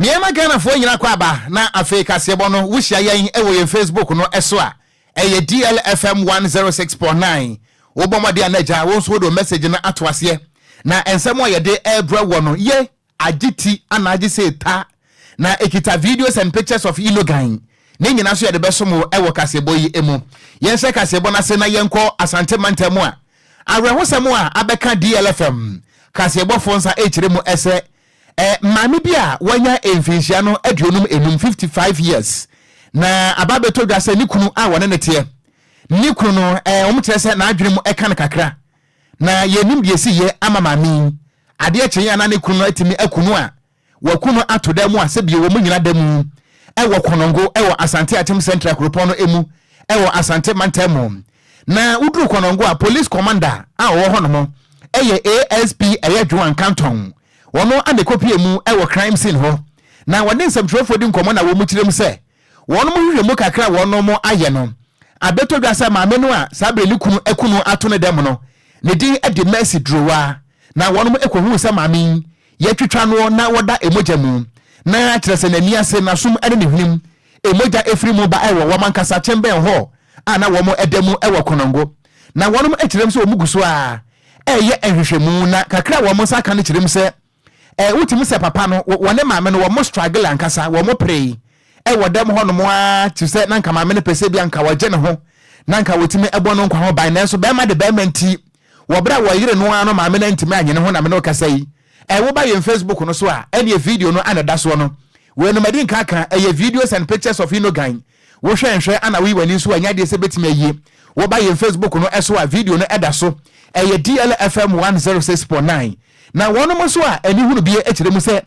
Nneɛma Ghanafoɔ nyina kɔ aba na afei kaseɛbɔ no wohyia yɛn wɔ yɛn Facebook no so a ɛyɛ DLFM 106.9. Wobɔ mmɔden a na agya wo nso wode wo message no ato aseɛ na nsɛm a yɛde ɛrebrɛ wɔ no ye agye ti ana agye sɛ ta na ɛkita videos and pictures of Inogan ne nyina nso yɛde bɛsom wo wɔ kaseɛbɔ yi mu. Yɛnhyɛ kaseɛbɔ no ase na yɛnkɔ Asante mantam a awerɛhosɛm a abɛka DLFM kaseɛbɔfoɔ nsa ɛrekyerɛ mu ɛsɛ Maame bi a wanya mfinhyia no 55, 55 years, na aba abɛtɔ dwa sɛ ne kunu a wɔne no teɛ, ne kunu no, wɔn kyerɛ sɛ n'adwene mu ɛka no kakra, na yɛnim deɛ esi yɛ ama maame yi. Adeɛ kye yɛ na ne kunu no atumi aku no a, waku no ato dan mu a sɛbio wɔn nyina da mu ɛwɔ Kɔnɔngo ɛwɔ Asante Akyem Central kuropɔn no emu ɛwɔ Asante mantam mu. Na woduru Kɔnɔngo a, police commander a ɔwɔ hɔnom ɛyɛ ASP ɛyɛ Joan Canton. Wɔn na ɛkɔpuee mu wɔ crime scene hɔ, na wɔne nsɛmtwerɛfoɔ di nkɔmmɔ na wɔn kyerɛ mu sɛ wɔn nhwehwɛmu kakra a wɔn ayɛ no abɛtɔ dwa sɛ maame no a saa berɛ ne kunu aku no ato ne dɛm no ne din de Mercy Durowa, na wɔn kɔhuu sɛ maame yi yɛatwitwa noɔ na wɔda mogya mu, na kyerɛ sɛ n'ani ase, n'asom ne ne hwenem mogya firi mu ba wɔ wɔn ankasa kyɛmbɛn hɔ a na wɔn da mu wɔ Konongo. Na wɔn kyerɛ mu sɛ wɔn gu so ara reyɛ nhwehwɛmu, na kakra a wɔn nsa aka no kyerɛ mu sɛ wotumi sɛ papa no wɔne maame no wɔn struggle ankasa, wɔn peree wɔ dɛm hɔnom ara te sɛ na nka maame no pɛ sɛ bi anka wɔgye ne ho na nka wɔtumi bɔ no nkwa ho ban, nanso bɛrima de bɛrima nti wɔ berɛ a wɔyere no ara no maame no antumi anye ne ho. Na me ne wo kasa yi, woba yɛn Facebook no so a, ɛneɛ video no ana ɛda soɔ no. Wei no madi nka aka, ɛyɛ videos and pictures of Inogan. Wohwɛ nhwɛ ana woyi w'ani nso anya adeɛ sɛ bɛtumi ayie. Woba yɛn Facebook no so a, video no ɛda so, ɛyɛ DLFM 106.9. Na wɔnom nso a ani hunu bie kyerɛ mu sɛ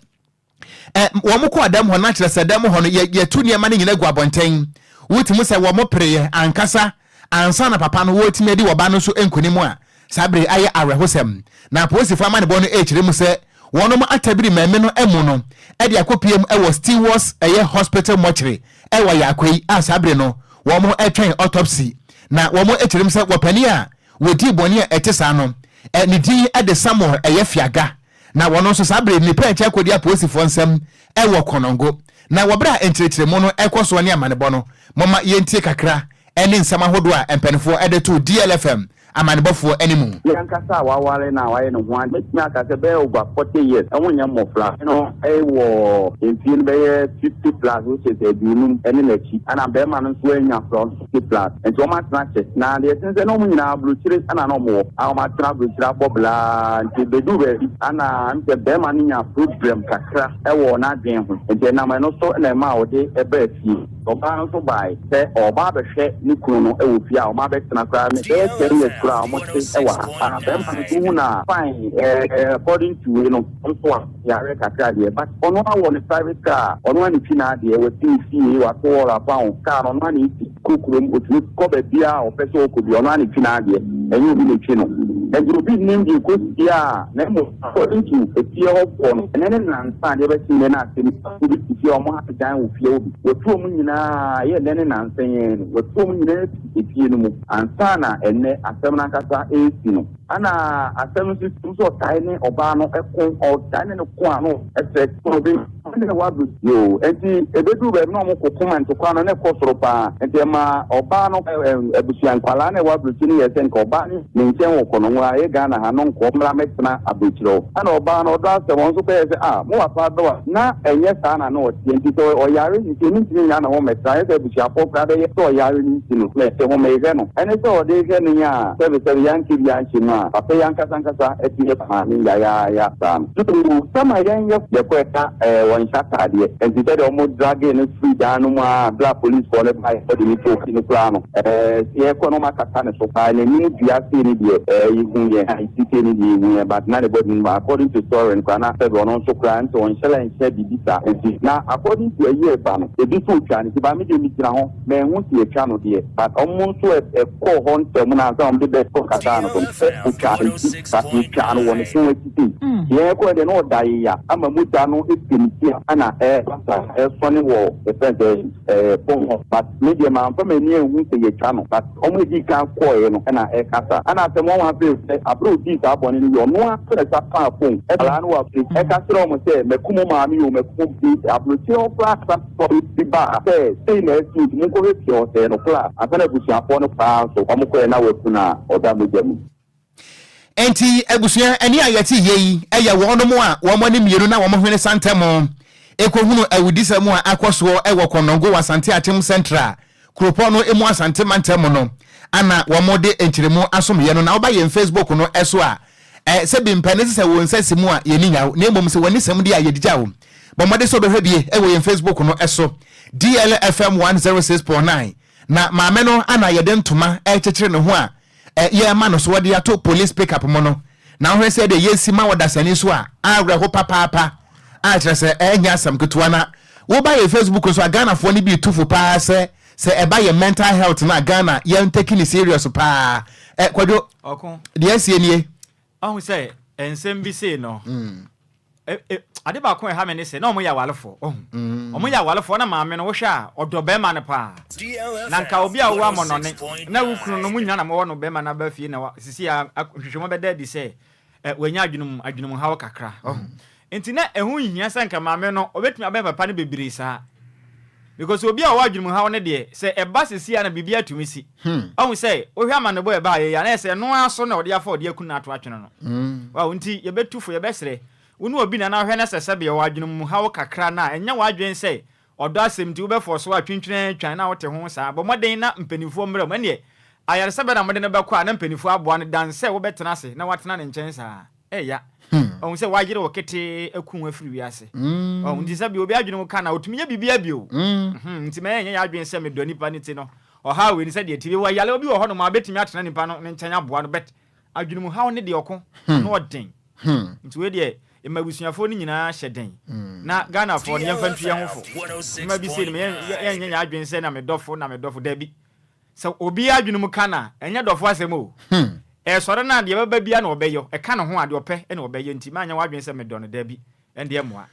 wɔn kɔ ɔdɛm hɔ na kyerɛ sɛ dɛm hɔ no yɛtu nneɛma no nyina gu abɔnten. Wotumi sɛ wɔn pereɛ ankasa ansa na papa no wɔtumi adi wɔba no so nkonim a saa bere ayɛ awerɛhosɛm. Na apolisifoɔ amanebɔ no ɛrekyerɛ mu sɛ wɔnom atabiri mɛme no amu no de akɔpie mu wɔ Stewart's ɛyɛ hospital mortuary ɛwɔ Yakwei a saa bere no wɔn ɛtwɛn autopsy. Na wɔn ɛkyerɛ mu sɛ wɔpanin a wɔdii bɔne a ɛte saa no ne din de Samuel ɛyɛ Fiaga, na wɔn nso saa bere nnipa nkyɛn akɔdi apolisifoɔ nsam ɛwɔ Konongo. Na wɔ bere a nkyerɛkyerɛmu no ɛkɔ soɔ ne amanebɔ no, momma yɛntie kakra ɛne nsɛm ahodoɔ a mpanimfoɔ ɛde too DLFM amanebɔfoɔ anim. Yɛn ankasa a waware no a wayɛ ne ho ade, mɛtumi aka sɛ bɛyɛ over 40 years, ɛho nyɛ mmɔfra no wɔ mfie no bɛyɛ 50 plus, which is 50 ne n'akyi, ɛna bɛrima no nso anya from 50 plus, nti wɔn atena kyɛ. Na deɛ ɛsen sɛ na wɔn nyinaa aburokyire ɛna na wɔn wɔ a wɔn atena aburokyire abɔ blaa, nti bɛduu baabi ana sɛ bɛrima no nya problem kakra ɛwɔ n'adwene ho, nti ɛnam ɛno so na ɛma a ɔde ɛbaa fie. Ɔbaa no nso bae sɛ ɔreba abɛhwɛ ne kunu no wɔ fie a wɔn abɛtena koraa no bɛyɛ 10 years koraa a wɔte wɔ ha. Ah, bɛrima no nso wohu no a, fine, according to wei no, nso a yare kakra deɛ, but ɔno awɔ ne private car, ɔno a ne twi n'adeɛ, wasi ne fie, wato wall afa ho, car no ɔno a ne ti kɔ kurom, otumi kɔ baabiara a ɔpɛ sɛ ɔkɔ bi, ɔno a ne twi n'adeɛ, ɛnyɛ obi na etwi no. Nti obi nnim deɛ ɛkɔsi a, na mmom according to efie hɔfoɔ no, ɛnɛ ne nansa adeɛ bɛkye nnɛ no asɛm obi te fie a wɔn ha dan wɔ fie hɔ bi. Wɔtu wɔn nyinaa, ɛyɛ nnɛ ne nansa yɛn no, wɔtu wɔn nyinaa fi efie no mu ansa na ɛnnɛ asɛm no ankasa ɛresi no. Ana asɛm nso tum sɛ ɔtae ne ɔbaa no ɛko, ɔtae ne no ko a no ɛsɛ obi ne wabere yoo. Nti ebeduru baabi na wɔn koko ma ntokwa no ne kɔ soro paa, nti ɛma ɔbaa no abusua nkwalaa na ɛwɔ aburokyi no yɛ sɛ nka ɔbaa no ne nkyɛn wɔ Kɔnɔngo a ɛyɛ Ghana ha no nkɔ mmra mɛtena aburokyire hɔ. Ɛna ɔbaa no ɔdɔ asɛm, ɔno nso kɔyɛ sɛ ah, mo papa dɔ a na ɛnyɛ saa na na ɔteɛ, nti sɛ ɔyare nti ɛno ntumi nya ne ho mɛtena, ayɛ sɛ abusuafoɔ koraa bɛyɛ sɛ ɔyare no nti no mɛte ho mehwɛ no, ɛne sɛ ɔde hwɛ no yɛ a sɛbesɛbe yɛanka bi anhyɛ mu a papa yi ankasa ankasa atumi yɛ maame yayaaya saa no. So sama yɛnyɛ yɛkɔ ɛka wɔnhyɛ ataadeɛ, nti sɛdeɛ ɔmo drag no firi dan no mu a bla policefoɔ no ba yɛde ne to no koraa no, yɛkɔ no ɔmo akata ne so paa, n'anim dua sei ne deɛ yɛhu yɛn a esi sei ne deɛ yɛhu yɛn, but na ne body no, according to story no koraa, na sɛbi ɔno nso koraa nti ɔnhyɛ la nhyɛ biribi saa, nti na according to ayi ɛba no ebi nso otwa ne ti ba, me deɛ mi gyina hɔ mɛnhu si etwa no deɛ, but ɔmo nso ɛkɔɔ hɔ ntɛm na ansa ɔmo de bɛ kɔ kata no so sɛ otwa ne ti, but otwa no wɔ ne kɔn akyi sei yɛn kɔ deɛ na ɔda yeya ama mogya no efi ne ti. mogya ɛna ɛɛba saa ɛsɔne wɔ ɛfɛn sɛ fom hɔ, but me deɛ mamfa m'ani anhu sɛ yɛtwa no, but ɔmo edi kan kɔɔɛ no ɛna ɛkasa. Ɛna asɛm wɔn afei sɛ abere odi saa bɔne no yɛ, ɔno afɛ sa paa phone ɛkala no wɔ afei ɛka kyerɛ ɔmo sɛ mɛkum maame o, mɛkum bi aburokyerɛ ɔkora asa sɔre bi ba sɛ sei na ɛsi, nti mo nkɔhwɛ fie ɔsɛɛ no kora ansa na abusuafoɔ no paa nso ɔmo kɔɛ na wɔaku na ɔda mogya mu. Nti abusua, ɛne a yɛte yie yi ɛyɛ wɔn a wɔn ani mmienu na wɔn hwene santam ekohunu awudisɛm a akɔ soɔ ɛwɔ Kɔnɔngo wɔ Asante Akyem Central kuropɔn no emu, Asante mantam no, ana wɔn de nkyerɛmu asomyɛ no. Na wɔba yɛn Facebook no ɛso a, sɛbi mpɛne sɛ wɔn nsa si mu a yɛni nyaw, na mmom sɛ wɔn ani sɛm di a yɛde gya wo bɔn mmɔde sɛ ɔbɛhwɛ bie ɛwɔ yɛn Facebook no ɛso, DLFM 106.9. Na maame no ana yɛde ntoma ɛkyekyere ne ho a yɛma no so wɔde ato police pickup mu no, na wohwɛ sɛ deɛ yɛsi ma wɔdasani so a awerɛho papaapa a kyerɛ sɛ ɛnyɛ asɛm ketewa. Na woba yɛ Facebook nso a, Ghanafoɔ no bi tu fo paa sɛ ɛba yɛ mental health na Ghana yɛn take ne serious paa. Kwadwo. Ɔko. Deɛ asie nie. Ɔhu sɛ nsɛm bi sei no, ade baako a ɛha me ne sɛ na ɔmo yɛ awarefoɔ. Ɔhu ɔmo yɛ awarefoɔ na maame no, wohwɛ a, ɔdɔ bɛrima no paa, na nka obi a wowɔ amɔnɔne na wo kunu no mu nyina na mowɔ no, bɛrima no aba fie na sisi a nhwehwɛmu bɛda adi sɛ wanya adwenem haw kakra. Ɔhu nti na ɛho nhia sɛ nka maame no ɔbɛtumi abɛn papa no bebree saa, because obi a ɔwɔ adwenem haw no deɛ, sɛ ɛba sisi a na biribi atumi si. Ɔhu sɛ wohwɛ amanebɔ ɛbaa yɛ yi a, na yɛ sɛ ɛno ara so na ɔde afa ɔde aku no ato atwene no. Wow, nti yɛbɛtu fo, yɛbɛsrɛ wo ne obi na na hwɛ no sɛ sɛdeɛ ɔwɔ adwene mu haw kakra no a, ɛnyɛ w'adwene sɛ ɔdɔ asɛm nti wobɛfɔ so a twintwene twan na wote ho saa. Bɔ mmɔden na mpanimfoɔ mmerɛ mu, ɛneɛ ayaresabea na mode no bɛkɔ a, na mpanimfoɔ aboa no dan sɛ wobɛtena ase na watena ne nkyɛn saa. Ɛya ɔhu sɛ wayere wo ketee aku ho afiri wiase. Ɔhu nti sɛ bi obi adwene mu ka na ɔtumi yɛ biribia bio. Nti mɛyɛ nyɛ yɛ adwene sɛ medɔ nipa no ti no, ɔhaw wei ni sɛ deɛ ti wɔ yale obi wɔ hɔ nom a bɛtumi atena nipa no ne nkyɛn aboa no, but adwene mu haw ne deɛ, ɔko na ɔden. Nti wei deɛ, ɛma abusuafoɔ no nyinaa hyɛ den na Ghanafoɔ no yɛmfa ntu yɛn ho fo. Mma bi sei no, yɛnyɛ yɛn adwene sɛ na medɔfo na medɔfo. Dabi, sɛ obi adwene mu ka na ɛnyɛ dɔfo asɛm o. Ɛsɔre no a, deɛ bɛba bia na ɔbɛyɔ ɛka ne ho a, deɛ ɔpɛ ɛna ɔbɛyɛ. Nti maanyɛ w'adwene sɛ medɔ no, dabi, ɛndeɛ mmoa.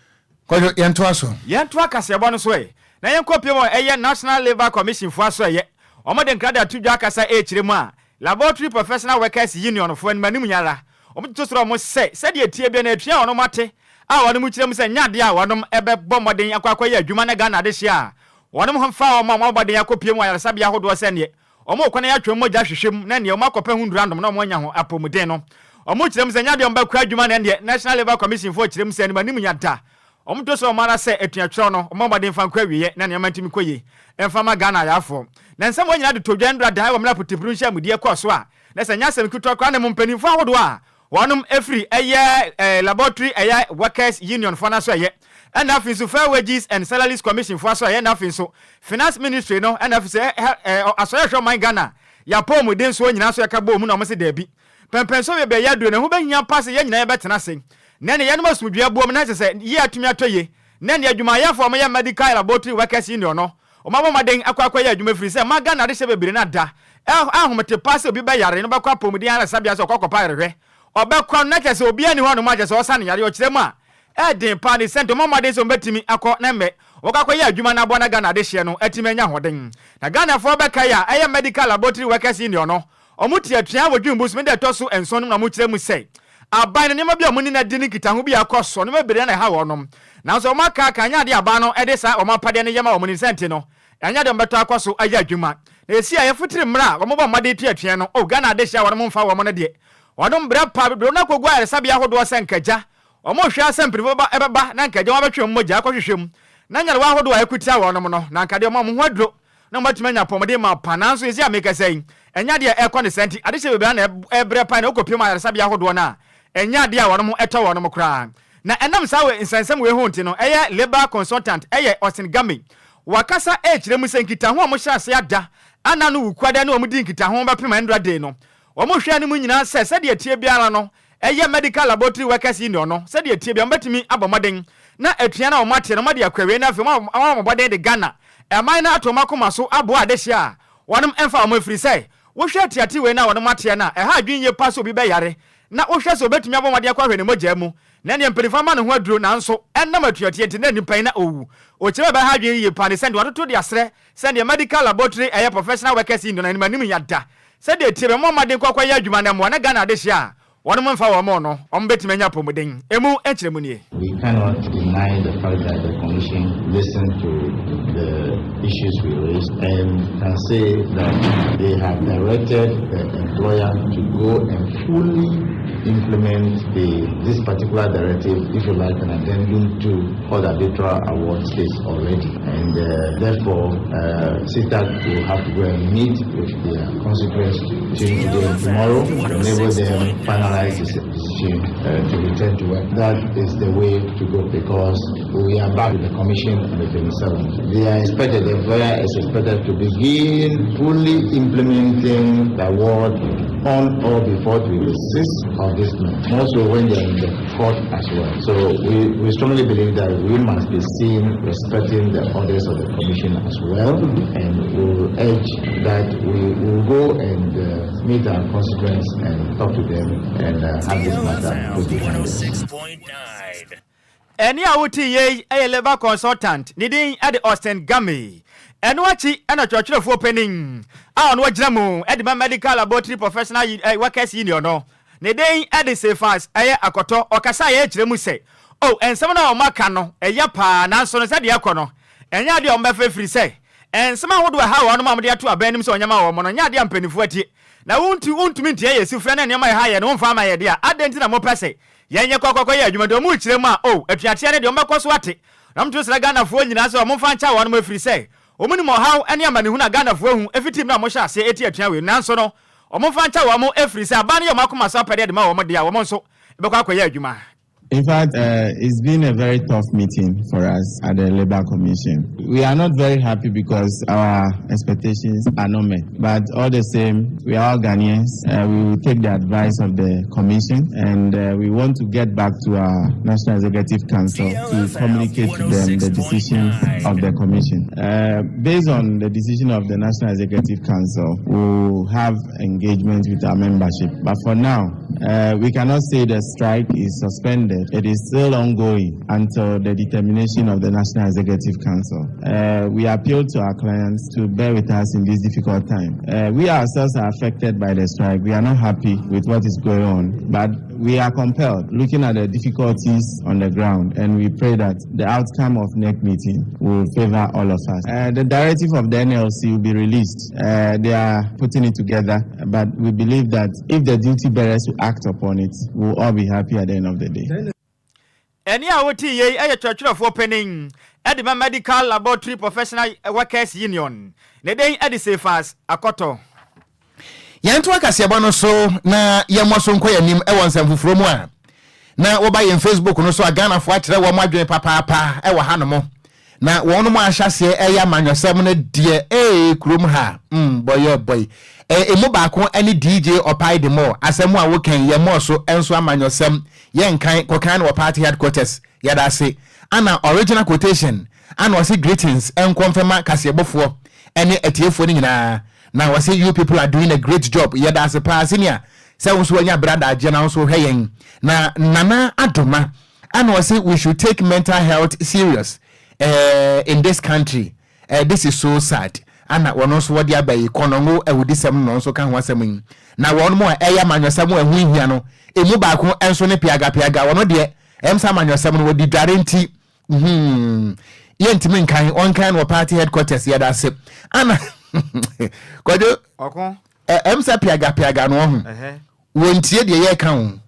Kwadwo, yɛntoa so. Yɛnto akaseɛbɔ no so ɛ na yɛnkɔ pie mu. Ɛyɛ National Labour Commission foɔ aso ɛyɛ ɔmo de nkrada to dwa akasa ɛkyerɛ mu a, Laboratory Professional Workers Union foɔ anim anim nyara ɔmo toto soro ɔmo sɛ sɛdeɛ tie bia na atua wɔn ate a wɔn mu kyerɛ mu sɛ nyɛ adeɛ a wɔn ɛbɛbɔ mmɔden akɔ akɔyɛ adwuma na Ghana de hyɛ a wɔn ho fa wɔn a wɔn abɔden akɔ pie mu ayaresabea ahodoɔ sɛ neɛ wɔn kɔ na yɛatwa mogya hwehwɛ mu na neɛ wɔn akɔpɛ ho ndura nom na wɔn anya ho apɔmuden no. Wɔn kyerɛ mu sɛ nyɛ adeɛ wɔn bɛkɔ adwuma, na neɛ National Labour Commission foɔ kyerɛ mu sɛ anim anim nya da wɔn to so wɔn ara sɛ atuatwerɛ no, wɔn abɔden fa nkɔ awieɛ na nneɛma ntumi kɔ yie mfa ma Ghana ayarefoɔ. Na nsɛm wɔn nyinaa de to dwa ndura dan wɔ mmerɛ potipuru nhyɛ amudie kɔɔ so a, na sɛ nyɛ asɛm ketewa koraa na mu mpanimfoɔ ahodoɔ a wɔnom efiri ɛyɛ laboratory ɛyɛ workers union foɔ no so, ɛyɛ ɛna afei nso Fair Wages and Salaries Commission foɔ so, ɛyɛ na afei nso Finance Ministry no, ɛna afei sɛ ɛ asɔyɛ hwɛ ɔman Ghana yɛapɔ mu den soɔ nyinaa so yɛka bɔ mu, na wɔn sɛ daabi, pɛmpɛnso bebree yɛ aduro na ɛho bɛhia pa sɛ yɛn nyinaa yɛbɛtena ase na ɛne yɛnom asomdua buom na ɛsɛ sɛ yie atumi atɔ yie. Na ɛne adwumayɛfoɔ a wɔyɛ Medical Laboratory Workers Union no, wɔn abɔ mmɔden akɔ akɔyɛ adwuma firi sɛ ma Ghana adehyɛ bebree no ada ahomete pa sɛ obi bɛyare no bɛkɔ apɔmuden ayaresabea sɛ ɔkɔ akɔpa ayarehwɛ, ɔbɛkɔ no na kyerɛ sɛ obiara ni hɔ nom a kyerɛ sɛ ɔsa ne yare. Ɔkyerɛ mu a, ɛden paa ne sɛnti ɔma mmɔden sɛ wɔbɛtumi akɔ na mmɛ wɔkɔ akɔyɛ adwuma no aboa na Ghana adehyeɛ no atumi anya ahoɔden. Na Ghanafoɔ bɛkae a, ɛyɛ Medical Laboratory Workers Union no, ɔmo te atua wɔ dwumbu so da ɛtɔ so 7 no mu, na ɔmo kyerɛ mu sɛ aban no nneɛma bi a ɔmo ne no adi ne nkitaho bi a ɛkɔ so nneɛma bebree na ɛha wɔnom, nanso ɔmo aka aka nyɛ adeɛ aban no ɛde saa ɔmo apadeɛ no yɛ ma wɔn ne nsɛnti no, ɛnyɛ deɛ ɔmo bɛtɔ akɔ so ayɛ adwuma. Na esi a yɛfotiri mmerɛ a wɔn bɔ mmɔden tua atua no o, Ghana adehyɛ a wɔn mfa wɔn no deɛ, wɔn brɛ pa bebree no akɔgu ayaresabea ahodoɔ sɛ nkagya wɔn hwɛ asɛ mpanyinfoɔ bɛba ɛbɛba na nkagya wɔn abɛtwe wɔn mogya akɔhwehwɛ mu na nyarewa ahodoɔ a ɛkutia wɔn no, na nka deɛ wɔn ho aduro na wɔatumi anya apɔmuden ma pa. Nanso esi a mekasa yi, ɛnyɛ adeɛ a ɛkɔ ne saa, nti adehyɛ bebree na ɛbrɛ pa na ɛkɔ mu ayaresabea ahodoɔ no a, ɛnyɛ adeɛ a wɔn ɛtɔ wɔn koraa. Na ɛnam saa wɔ nsɛnsɛm wei ho nti no, ɛyɛ labour consultant, ɛyɛ Austin Game, wakasa ɛrekyerɛ mu sɛ nkitaho a wɔhyɛ ase ada ana no Wukuada ne wɔn di nkitaho bɛpem ɛndra day no, wɔn hwɛ no mu nyinaa sɛ sɛdeɛ tie biara no, ɛyɛ Medical Laboratory Workers Union no, sɛdeɛ tie biara wɔbɛtumi abɔ mmɔden na atua na wɔn ate no wɔde akɔ awie, na afei wɔn abɔ mmɔden de Ghana ɛman no ato wɔn akoma so aboa adehyɛ a wɔn mfa wɔn afiri sɛ wohwɛ atiate wei na wɔn ateɛ no a, ɛha adwene yie pa sɛ obi bɛyare na wohwɛ sɛ obɛtumi abɔ mmɔden akɔ ahwɛ ne mogya mu. Na ɛnneɛ mpanimfoɔ ama ne ho aduro, nanso ɛnam atuateɛ nti na nnipa yi na ɔwu. Ɔkyerɛ bɛha adwene yiye paa ne sɛdeɛ wɔatoto de asrɛ sɛdeɛ Medical Laboratory ɛyɛ Professional Workers Union anim anim ya da sɛdeɛ ɛtie bɛmmɔ mmɔden kɔ kɔyɛ adwuma na mmoa na Ghana adehyeɛ a wɔnom mfa wɔn no wɔn bɛtumi anya apɔmuden. Emu nkyerɛmu nie. We cannot deny the fact that the commission listened to the issues we raised and can say that they have directed the employer to go and fully implement this particular directive, if you like, an addendum to what arbitral award states already. And therefore, CETAG will have to go and meet with their constituents between today and tomorrow to enable them finalize this decision to return to work. That is the way to go because we are back with the commission on the 27th. They are expected, the employer is expected to begin fully implementing the award on or before 26th of this month. Also when they are in the court as well. So we strongly believe that we must be seen respecting the orders of the commission as well, and we will urge that we will go and meet our constituents and talk to them and have this matter put behind us. Ɛne a wote yei ɛyɛ labour consultant, ne din ɛde Austin Game. Ɛno akyi ɛna twerɛtwerɛfoɔ panin a ɔno agyina mu ɛde ma Medical Laboratory Professional Workers Union no, ne din ɛde Sefas ɛyɛ Akɔtɔ. Ɔkasa a yɛkyerɛ mu sɛ o nsɛm no a ɔmo aka no ɛyɛ paa, nanso no sɛdeɛ ɛkɔ no ɛnyɛ adeɛ a ɔmo bɛfɛ, firi sɛ nsɛm ahodoɔ ɛha wɔn a wɔde ato abɛn anim sɛ ɔnyɛma wɔn no nyɛ adeɛ a mpanimfoɔ atie na wontumi ntie yɛ sufrɛ ne nneɛma ɛha yɛ no womfa ama yɛ deɛ a, adɛn nti na mopɛ sɛ yɛnyɛ kɔkɔkɔ yɛ adwuma? Deɛ ɔmo kyerɛ mu a o atuateɛ ne deɛ ɔmbɛkɔ so ate na ɔmto srɛ Ghanafoɔ nyinaa sɛ ɔmomfa nkyɛ wɔn mo, ɛfiri sɛ ɔmo nim ɔhaw ne amanehunu a Ghanafoɔ ahu ɛfiti mu na ɔmohyɛ aseɛ ɛti atua wei, nanso no ɔmomfa nkyɛ wɔn mo, ɛfiri sɛ aba no yɛ ɔmo akoma so apɛdeɛ de ma wɔn deɛ a wɔn nso bɛkɔ akɔyɛ adwuma. In fact, it's been a very tough meeting for us at the Labour Commission. We are not very happy because our expectations are not met. But all the same, we are all Ghanaians. We will take the advice of the Commission and we want to get back to our National Executive Council to communicate to them the decision of the Commission. Based on the decision of the National Executive Council, we will have engagement with our membership. But for now, we cannot say the strike is suspended. It is still ongoing until the determination of the National Executive Council. We appeal to our clients to bear with us in this difficult time. We ourselves are affected by the strike. We are not happy with what is going on, but we are compelled, looking at the difficulties on the ground, and we pray that the outcome of next meeting will favor all of us. The directive of the NLC will be released. They are putting it together, but we believe that if the duty bearers will act upon it, we'll all be happy at the end of the day. Ɛne a wote yei ɛyɛ twerɛtwerɛfoɔ panin ɛde ma Medical Laboratory Professional Workers Union, ne den ɛde Sefas Akɔtɔ. Yɛnto akaseɛbɔ no so na yɛmmɔ so nkɔ yɛnim ɛwɔ nsɛm foforɔ mu a na wɔba yɛn Facebook no so a Ghanafoɔ akyerɛ wɔn adwene papaapa ɛwɔ hanom na wɔn mo ahyɛ aseɛ ɛyɛ amanyɔsɛm no deɛ ee kurom ha bɔyɛ bɔyi. Emu baako ɛne DJ Ɔpae de mɔ asɛm a wokan yɛ mɔɔ so ɛnso amanyɔsɛm yɛnkan kɔkan no wɔ party headquarters. Yɛda ase. Ana Original Quotation ana ɔse greetings ɛnkɔ mfɛma kaseɛbɔfoɔ ɛne atiefoɔ no nyinaa na wɔse you people are doing a great job. Yɛda ase paa senior sɛ wo nso wanya berɛ adagyeɛ na wo nso wohwɛ yɛn. Na Nana Adoma ana ɔse we should take mental health serious in this country. This is so sad. Ana wɔn nso wɔde aba yi kɔnɔngo awudisɛm no nso ka ho asɛm yi na wɔn mu a ɛyɛ amanyɔsɛm a ɛho hia no emu baako nso ne piagapiaga. Wɔn deɛ ɛm sɛ amanyɔsɛm no wɔdi dware nti yɛntumi nkan ɔnkan no wɔ party headquarters. Yɛda ase. Ana Kwadwo ɔko ɛm sɛ piagapiaga no ɔho wɔntie deɛ yɛreka ho.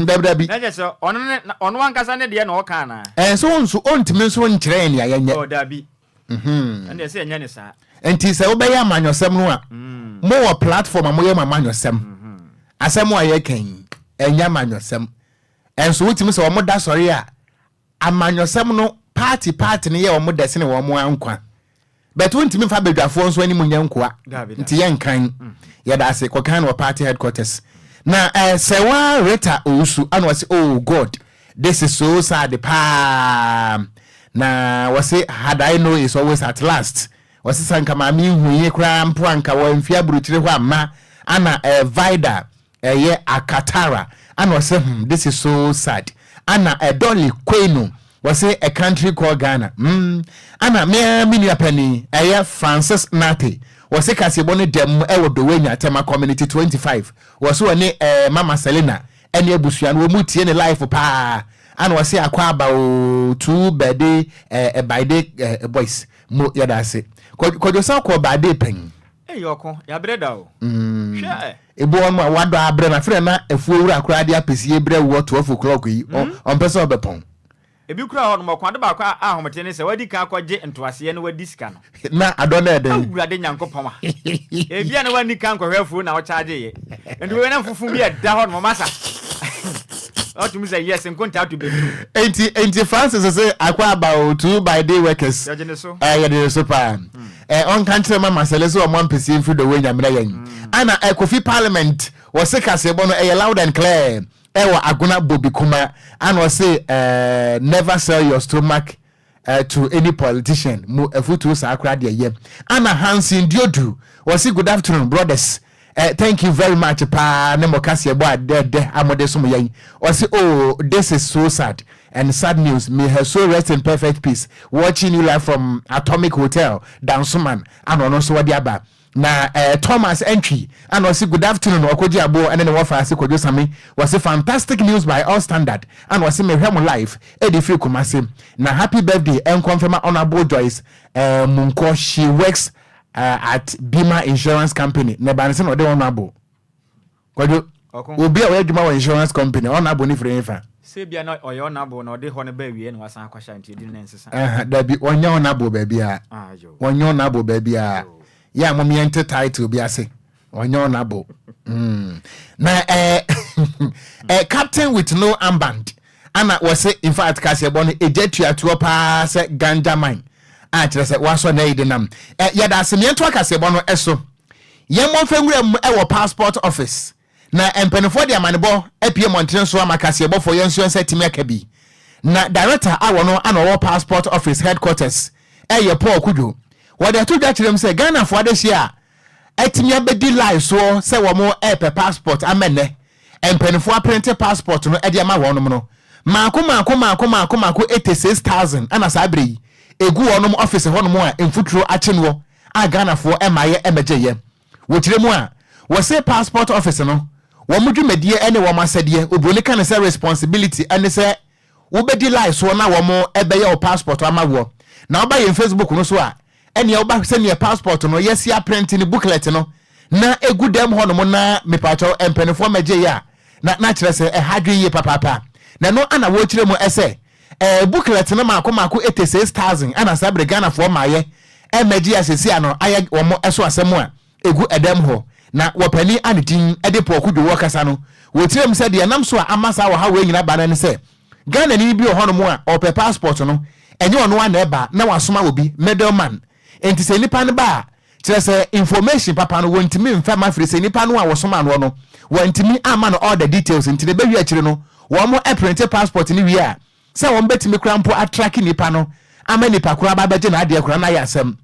Dabi dabi. Na kyerɛ sɛ ɔno ne ɔno ankasa ne deɛ na ɔka anaa? Ɛnso nso ɔntumi nso nkyerɛ yɛn nea yɛnyɛ. Ɔ dabi, ɛnna ɛsɛ ɛnyɛ ne saa. Nti sɛ wobɛyɛ amanyɔsɛm no a mowɔ platform a moyɛ mo amanyɔsɛm. Asɛm a yɛka yi ɛnyɛ amanyɔsɛm, ɛnso wotumi sɛ wɔn da sɔre a amanyɔsɛm no party party no yɛ wɔn dɛ sene wɔn ankwa, but wontumi mfa badwafoɔ nso anim nyɛ nkoa. Dabi, dabi. Nti yɛnkan. Yɛda ase. Kɔkan no wɔ party headquarters. Na Sɛwa Rita Owusu ana wɔse oh God, this is so sad paa. Na wɔse had I know is always at last. Wɔse sɛ nka maame ihu yi koraa mpo anka wɔ mfi aburukyire hɔ amma. Ana Vida ɛyɛ Akatara ana ɔsɛ this is so sad. Ana Ɛdɔli Kwenu wɔse a country called Ghana. Ana mea me nua panin ɛyɛ Francis Nate wɔse kaseɛbɔ no dɛm ɛwɔ Dowenya Tema Community 25. Wɔse wɔne Mama Selina ɛne abusua no wɔn tie ne life paa. Ana wɔse akɔ aba o two birthday birthday boys mo yɛda ase. Kwadwo san kɔ birthday pɛn. Eyi ɔko yabrɛ da o. Hwɛ ɛ. Ebi wɔ no a wadɔ abrɛ na afei na afuo wura koraa de apɛsie brɛ woɔ 12 o'clock yi ɔmpɛ sɛ ɔbɛpɔn. Ebi koraa hɔ nom ɔko ade baako a ahomete ne sɛ wadi kan akɔgye ntoaseɛ na wadi sika no. Na adɔ no ɛdɛn. Awurade Nyankopɔn a. Ebi a na wani kan kɔhwɛ afuo na ɔkyaagye yɛ. Nti wei na mfufu bi ɛda hɔ nom masa. Ɔtumi sɛ yes nkontaa to bɛtu. Enti Francis sɛ akɔ aba o two by day workers. Yɛgye ne so. Yɛde ne so paa. Ɔnka nkyerɛ mama sɛlɛ sɛ ɔmo ampɛsie mfiri dɔwɔ nyamena yɛn. Ana Kofi Parliament wɔse kaseɛbɔ no ɛyɛ loud and clear ɛwɔ Agona Bobi Kuma. Ana ɔse never sell your stomach to any politician mo afutuo saa koraa deɛ yɛ. Ana Hansen Diodu wɔse good afternoon brothers. Thank you very much paa ne mo kaseɛbɔ a dɛdɛ a mode som yɛn. Ɔse oh this is so sad and sad news, may her soul rest in perfect peace, watching you live from Atomic Hotel Dansoman. Ana ɔno nso wɔde aba. Na Thomas Entry ana ɔse good afternoon ɔkɔgye aboɔ ɛne ne wɔfa ase Kwadwo Same. Wɔse fantastic news by all standard. Ana ɔse mehwɛ mo live ɛde firi Kumase. Na happy birthday ɛnkɔmfɛma Honorable Joyce Munkɔ, she works at Bima Insurance Company. Na ɛba ne sɛ na ɔde honorable Kwadwo obi a ɔyɛ adwuma wɔ insurance company honorable ne firi fa. Sɛ bia na ɔyɛ honorable na ɔde hɔ no ba awie na wasan akɔhyɛ nti ɛdi ne nsesa. Dabi ɔnyɛ honorable baabi a ɔnyɛ honorable baabi a yɛ a mom yɛnte title bi ase ɔnyɛ honorable. Na captain with no armband ana wɔse in fact kaseɛbɔ no ɛgya tuatoɔ paa sɛ ganja mine a kyerɛ sɛ wasɔ na ɛyi de nam. Yɛda ase mmiɛnto akaseɛbɔ no ɛso. Yɛn mmɔmfɛ nwura mu ɛwɔ passport office na mpanimfoɔ de amanebɔ apue mmɔntene so ama kaseɛbɔfoɔ yɛn nso yɛn nsa tumi aka bi. Na director a wɔno ana ɔwɔ passport office headquarters ɛyɛ Paul Kudwo. Wɔde ato dwa kyerɛ mu sɛ Ghanafoɔ adehyɛ a atumi abɛdi line soɔ sɛ wɔn ɛrepɛ passport ama nnɛ mpanimfoɔ aprinte passport no ɛde ama wɔn no maako maako maako maako maako 86,000 ɛna saa bere yi egu wɔn office hɔnom a mfuturo akye noɔ a Ghanafoɔ ɛmaayɛ ɛmɛgye yɛ. Wɔkyerɛ mu a wɔse passport office no wɔn dwumadie ɛne wɔn asɛdeɛ oburoni ka ne sɛ responsibility ɛne sɛ wobɛdi line soɔ na wɔn ɛbɛyɛ wɔ passport ama woɔ. Na woba yɛn Facebook no so a ɛnea woba sɛnea passport no yɛsi aprinte ne booklet no na egu dɛm hɔnom na mipatwɛw mpanimfoɔ mɛgye yɛ a na kyerɛ sɛ ɛha dwe yie papaapa. Na ɛno ana wɔkyerɛ mu ɛsɛ booklet no maako maako 86,000 ana saa bere Ghanafoɔ maayɛ ɛmɛgye asesi ano ayɛ wɔn ɛso asɛm a egu ɛdɛm hɔ. Na wɔpanin a ne din ɛde Paul Kudwo wɔ kasa no wɔkyerɛ mu sɛ deɛ nam so a ama saa ɔhaw wei nyinaa ba no ne sɛ Ghana ni bi wɔ hɔnom a ɔpɛ passport no ɛnyɛ ɔno a na ɛba na wasoma obi middleman. Nti sɛ nipa no ba a kyerɛ sɛ information papa no wɔntumi mfa ma firi sɛ nipa no a wɔsoma no no wɔntumi ama no all the details. Nti ne bɛwie akyire no wɔn mo ɛprinte passport no wie a sɛ wɔn bɛtumi kora mpo atraki nipa no ama nipa kora ba bɛgye n'adeɛ kora na ayɛ asɛm.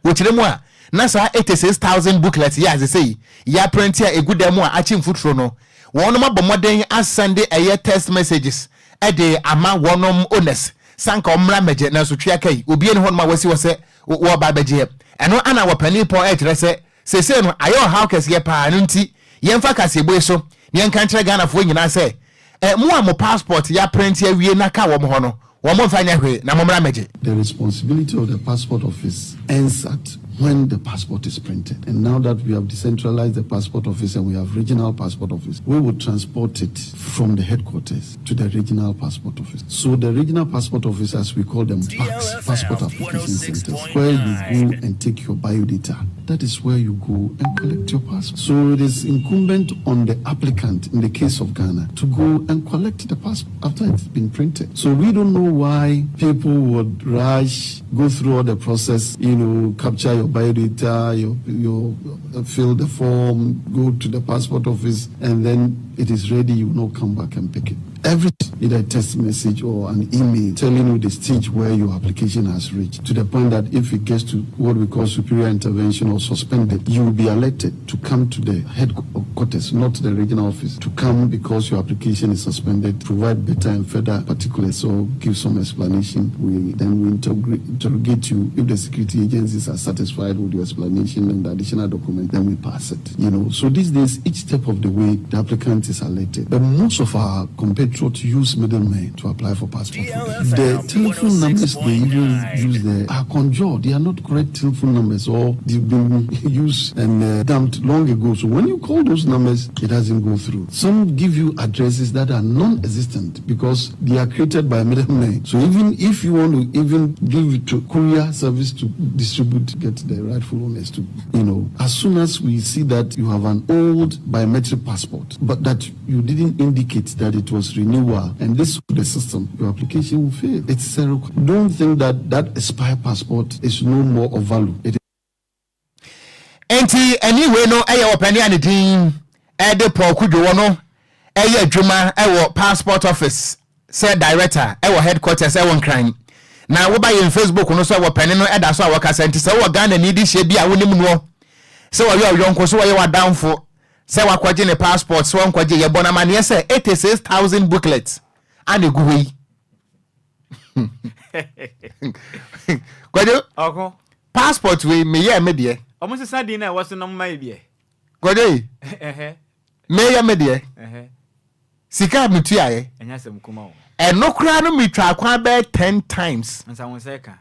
Wɔkyerɛ mu a na saa 86,000 booklets yɛ ase sɛ yɛaprinte a egu dan mu a akye mfuturo no wɔn abɔ mmɔden asɛnde ɛyɛ text messages ɛde ama wɔn owners sanka ɔmmra mmɛgye. Nanso twea kai obi ani hɔnom a wɔasi wɔ sɛ wɔba abɛgyeɛ. Ɛno ana wɔpanin pɔn ɛkyerɛ sɛ seesei no ayɛ ɔhaw kɛseɛ paa no nti yɛmfa kaseɛbɔ yi so na yɛnka nkyerɛ Ghanafoɔ nyinaa sɛ mo a mo passport yɛaprinte awie na ka wɔn hɔ no wɔn mfa nyɛ hwee na mommra mmɛgye. The responsibility of the passport office ends at when the passport is printed. And now that we have decentralized the passport office and we have regional passport office, we will transport it from the headquarters to the regional passport office. So the regional passport office, as we call them, PACs, passport application centers, where you go and take your biodata. That is where you go and collect your passport. So it is incumbent on the applicant, in the case of Ghana, to go and collect the passport after it's been printed. So we don't know why people would rush, go through all the process, you know, capture your biodata, your fill the form, go to the passport office, and then it is ready, you will not come back and pick it. Every either a text message or an email telling you the stage where your application has reached, to the point that if it gets to what we call superior intervention or suspended, you will be alerted to come to the headquarters, not the regional office, to come because your application is suspended, provide better and further particulars or give some explanation. We then we interrogate you. If the security agencies are satisfied with your explanation and the additional document, then we pass it. So these days, each step of the way, the applicant is alerted. But most of our compatriots use middlemen to apply for passport. The telephone numbers they even use there are conjured. They are not correct telephone numbers, or they've been used and dumped long ago. So when you call those numbers, it doesn't go through. Some give you addresses that are non-existent because they are created by middlemen. So even if you want to even give it to courier service to distribute, get the rightful owners to, as soon as we see that you have an old biometric passport, but that you didn't indicate that it was renewal, and this the system, your application will fail. It's a don't think that that expired passport is no more of value. It Enti anyway no, ɛyɛ ɔpɛni a ne din ɛde Paul Kudwo no, ɛyɛ adwuma ɛwɔ passport office sɛ director ɛwɔ headquarters ɛwɔ Nkran. Na woba yɛn Facebook no so, ɛwɔ pɛni no ɛda so a wɔkasa. Nti sɛ wowɔ Ghana ni de hyɛ bi a wonim noɔ sɛ wɔyɛ ɔyɔnko, so wɔyɛ w'adamfo, sɛ wakɔgye ne passport, sɛ wɔnkɔgye, yɛbɔ no amanneɛ sɛ 86,000 booklets ana egu hɔ yi. Kwadwo. Ɔko. Passport wei, meyɛɛ me deɛ. Ɔmo sesa din na ɛwɔ so no mma yi biɛ. Kwadwo yi, meyɛ me deɛ, sika a metuaeɛ, ɛnyɛ asɛm kuma o. Ɛno koraa no, metwa kwan bɛyɛ 10 times. Nsa wo nsa ka.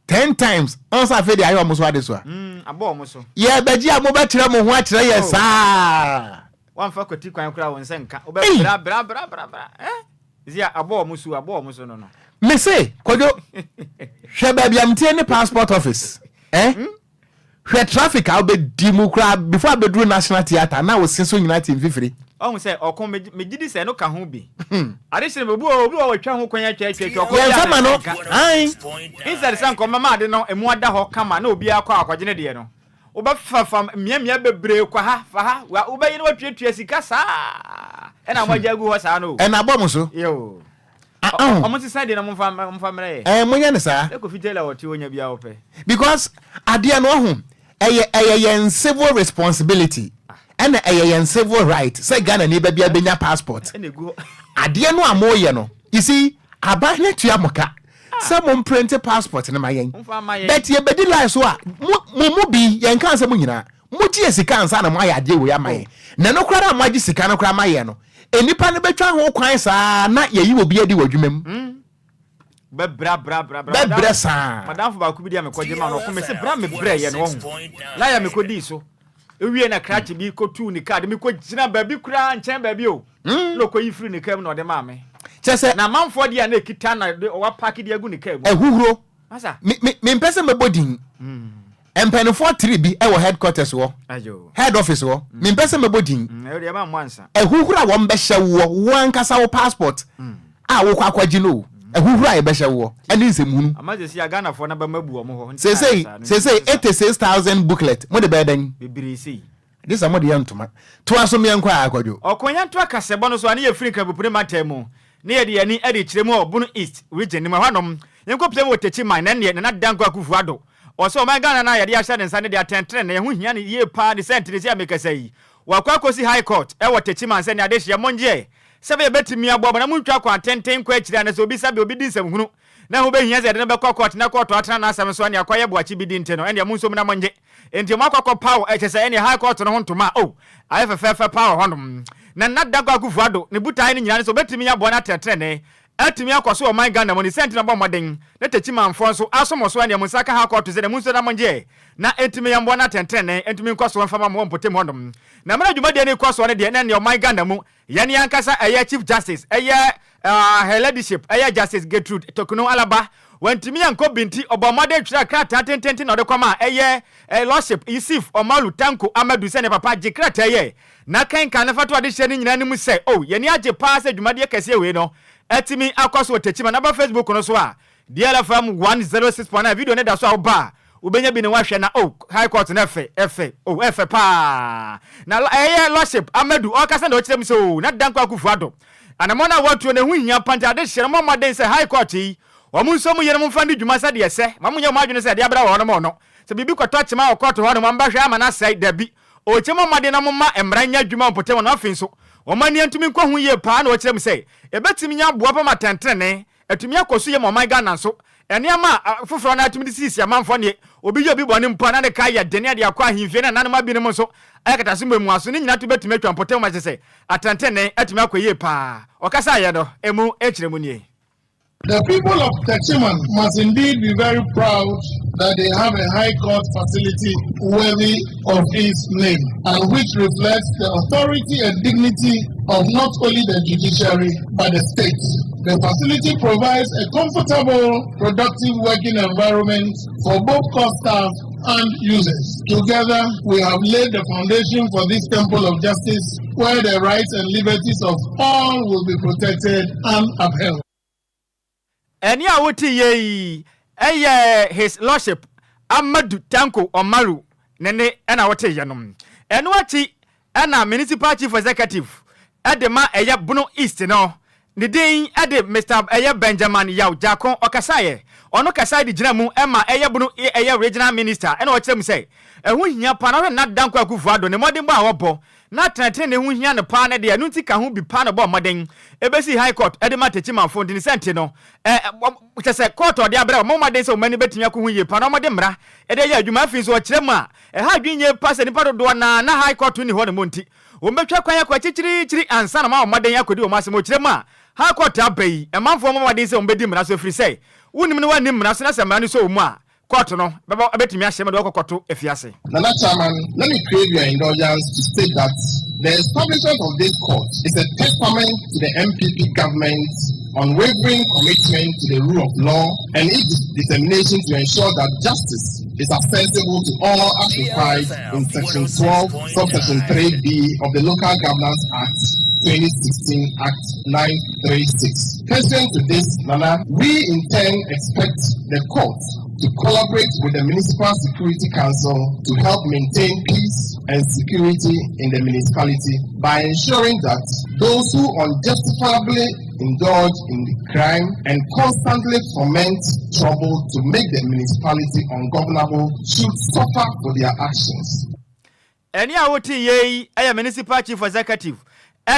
10 times ɔnsa. Afei de ayɛ ɔmo so ade so a Abɔ ɔmo so. Yɛbɛgye a mobɛkyerɛ mo ho akyerɛ yɛ Oh. saa. Wamfa kwati kwan koraa, wo nsa nka. Ei. Wobɛ bra bra bra bra bra ɛ zi a abɔ ɔmo so, abɔ ɔmo so no. Mese Kwadwo, hwɛ baabi a metie ne passport office, eh? Hwɛ traffic a wobɛdi mu koraa before abɛduru National Theatre na wosi so nyinaa te mfifiri. Ɔhu sɛ ɔko megye di sɛ ɛno ka ho bi. Ade hyɛ no, obi wɔ wɔtwa ho kwan atwa atwa atwa ɔkɔ yɛmfa bi a ma no nka. Ai. Instead sɛ nkɔmɛma ade no emu ada hɔ kama na obiara kɔ akɔgye ne deɛ no, wobɛfa mmeammea bebree kɔ ha fa ha wa wobɛyi na watuatua sika saa, ɛna moagya agu hɔ saa no o. Ɛna abɔ mo so. Yo. Ah, ah. Ɔmo sesa deɛ no, momfa mmerɛ yɛ. Ɛɛ, monyɛ ne saa. Sɛ Kofi Taylor wɔte onya bia wɔpɛ. Because adeɛ no, ɔho ɛyɛ yɛn civil responsibility, ɛna ɛyɛ yɛn civil right sɛ Ghana ni baabi abɛnya passport. Ɛna egu hɔ. Adeɛ no a moyɛ no, you see, aban ne tua mo ka sɛ mo mprint passport no ma yɛn. Momfa ma yɛn. But yɛbɛdi line so a, mo mu bi, yɛn ka sɛ mo nyinaa mo gye yɛ sika ansa na mo ayɛ adeɛ wei ama yɛn. Na no koraa a mo agye sika no koraa ma yɛn no, enipa no bɛtwa ho kwan saa na yɛyi wɔ bi adi wɔ adwuma mu. Bɛbra bra bra bra. Bɛbrɛ saa. Madamfo baako bi di a mekɔgye ma no, ɔko me sɛ bra, mebrɛ yɛ no, ɔho laya mekɔdii so ewie na krakye bi kɔtuu ne kaa de mekɔgyina baabi koraa nkyɛn baabi o, na ɔkɔyi firi ne kaa mu na ɔde maa me. Kyɛ sɛ na amanfoɔ deɛ a na ɛkita na de wapark de agu ne kaa mu. Ɛhuhuro. Masa. Me mpɛ sɛ mɛbɔ din. Mpanimfoɔ tiri bi ɛwɔ headquarters hɔ. Ayo. Head office hɔ, mempɛ sɛ mɛbɔ din. Ɛyɛ deɛ ɛma mo ansa. Ɛhuhuro a wɔn bɛhyɛ woɔ, wɔn ankasa wo passport a wokɔ akɔgye no o, ɛhuhuro a yɛbɛhyɛ woɔ ɛne nsɛmhunu. Ama sɛ si a Ghanafoɔ no bɛma bu ɔmo hɔ nti. Seesei na ayɛ saa no, seesei nti 86,000 booklet, mo de bɛyɛ dɛn? Bebree sei. De sɛ mo de yɛ ntoma toa so, mmiɛnkɔ a akɔdwo. Ɔkɔnya nto akasɛbɔ no so a, ne yɛfiri Nkrabopene mantam mu ne yɛde yɛni de kyerɛ mu wɔ Bono East Region no mu. Ɛhɔnom yɛnkɔpia mu wɔ Takyi man, na ɛneɛ Nana Danko Akufo Addo ɔsɛ ɔman Ghana no a yɛde ahyɛ ne nsa ne de atɛntene na yɛho hia no yie paa. Ne sɛ ntene sɛ a mekasa yi, wakɔ akɔsi High Court ɛwɔ Takyi man sɛ ne adehyeɛ mongyeɛ sɛ bɛyɛ bɛtumi aboa mo na montwa kwan tenten nkɔ akyiri a, na sɛ obi sɛbe obi di nsɛmhunu na ho bɛhia sɛ yɛde no bɛkɔ court na court atena n'asɛm so, ɛne akɔyɛ boakye bi di nti no, ɛneɛ monsom na mongye. Enti ɔmo akɔkɔ paw ɛkyɛ sɛ ɛneɛ High Court no ho ntoma a o ayɛ fɛfɛɛfɛ paa wɔ hɔnom. Na Nana Danko Akufo Addo ne botae no nyinaa ne sɛ obɛtumi aboa no atɛntenene atumi akɔ so wɔ ɔman Ghana mu. Ne sɛ nti na bɔ mmɔden na Takyimanfoɔ nso asom so, ɛneɛ mo nsa ka High Court sɛ deɛ mo nso na mongyeɛ na ɛntumi yɛmboa no atɛntenene ɛntumi nkɔ so mfa ma mo wɔ mpɔtam hɔnom. Na mmerɛ dwumadie no kɔ soɔ no deɛ, na ɛneɛ ɔman Ghana mu yɛne ankasa ɛyɛ Chief Justice, ɛyɛ Her Ladyship, ɛyɛ Justice Gertrude Torkornoo Alaba, wantumi ankɔ bi, nti ɔbɔ mmɔden twerɛ krataa tententen na ɔde kɔma a ɛyɛ Lordship Yusuf Omalu Tanko Amadu sɛ ne papa gye krataa yɛ na kenkan na fa to adehyɛ no nyinaa no mu sɛ o yɛni agye paa sɛ dwumadeɛ kɛseɛ wei no atumi akɔ so wɔ Techiman. Aba Facebook no so a, DLFM 106.9, video ne da so a, woba a wobɛnya bi ne wahwɛ. Na o High Court no ɛfɛ ɛfɛ o, ɛfɛ paa. Na ɛyɛ Lordship Amadu ɔkasa na ɔkyerɛ mu sɛ o na Danko Akufo Addo Anammɔn a wɔatuo no, ɛho hia pa nti adehyeɛ no, mommɔ mmɔden sɛ High Court yi, wɔn nso mo yerenom mfa nni dwuma sɛdeɛ ɛsɛ. Mma monnyɛ mo adwene sɛ ɛde abrɛ wɔnom no. Sɛ biribi kɔtɔ kyema wɔ kɔɔto hɔ nom a, mobɛhwɛ ama no asɛe? Dabi. Ɔrekyɛ mommɔ mmɔden na momma mmara nyɛ adwuma wɔ mpɔtam hɔ nom. Afei nso, wɔn ani antumi nkɔ ho yie paa na wɔkyerɛ mu sɛ, ɛbɛtumi anya aboa pa ma atɛntenenee atumi akɔ so yie ma ɔman Ghana nso. Nneɛma a foforɔ no ara tumi de sisi amanfoɔ neɛ obi yɛ obi bɔne mpo a na ne ka yɛ den de akɔ ahemfie ne nananom abinom nso ayɛ kataso mmuamuaso ne nyinaa to bɛtumi atwa mpɔtam ma kyerɛ sɛ atɛntenenee atumi akɔ yie paa. Ɔkasaeɛ no emu nkyerɛmu nie. The people of Techiman must indeed be very proud that they have a High Court facility worthy of its name and which reflects the authority and dignity of not only the judiciary but the state. The facility provides a comfortable, productive working environment for both court staff and users. Together, we have laid the foundation for this temple of justice where the rights and liberties of all will be protected and upheld. Ɛnne a wote yɛ yi yɛ His Lordship Amadu Tanko Omaru ne nne na wote yɛ no. Ɛno akyi na Municipal Chief Executive de ma ɛyɛ Bono East no, ne din de Mister ɛyɛ Benjamin Yaw Gyako, ɔkasaeɛ. Ɔno kasae de gyina mu ma ɛyɛ Bono ɛyɛ Regional Minister na ɔkyerɛ mu sɛ ɛho hia paa na ɔhwɛ Nana Dankwa Akufo-Addo ne mmɔdenbɔ a ɔbɔ na tenetene ho hia no paa ne deɛ ɛno nti ka ho bi paa na ɔbɔɔ mmɔden ɛbɛsii High Court de ma Techimanfoɔ nti ne sɛ nti no ɛ kyɛ sɛ court a ɔde abrɛ wɔn mmɔden sɛ wɔn ani bɛtumi akɔ ho yie paa na wɔde mmara de ayɛ adwuma. Afei nso ɔkyerɛ mu a ɛha adwene yie paa sɛ nnipa dodoɔ no ara na High Court nni hɔ nom nti wɔbɛtwa kwan akɔ akyirikyirikyiri ansa na wɔabɔ mmɔden akɔdi wɔn asɛm. Ɔkyerɛ mu a High Court aba yi manfoɔ mmɔ mmɔden sɛ wɔbɛdi mmara so ɛfiri sɛ wonim na wɔanni mmara so na sɛ mmara no sɔ wo mu a Kɔɔto no bɛbɔ bɛtumi ahyɛ ma de wo akɔkɔto afiase. Nana Chairman, let me crave your indulgence to state that the establishment of this court is a testament to the NPP government's unwavering commitment to the rule of law and its determination to ensure that justice is accessible to all as required in Section 12, subsection 3B of the Local Governance Act 2016 Act 936. Pursuant to this, Nana, we in turn expect the court to collaborate with the Municipal Security Council to help maintain peace and security in the municipality by ensuring that those who unjustifiably indulge in the crime and constantly foment trouble to make the municipality ungovernable should suffer for their actions. Ɛnne a wote yei yɛ Municipal Chief Executive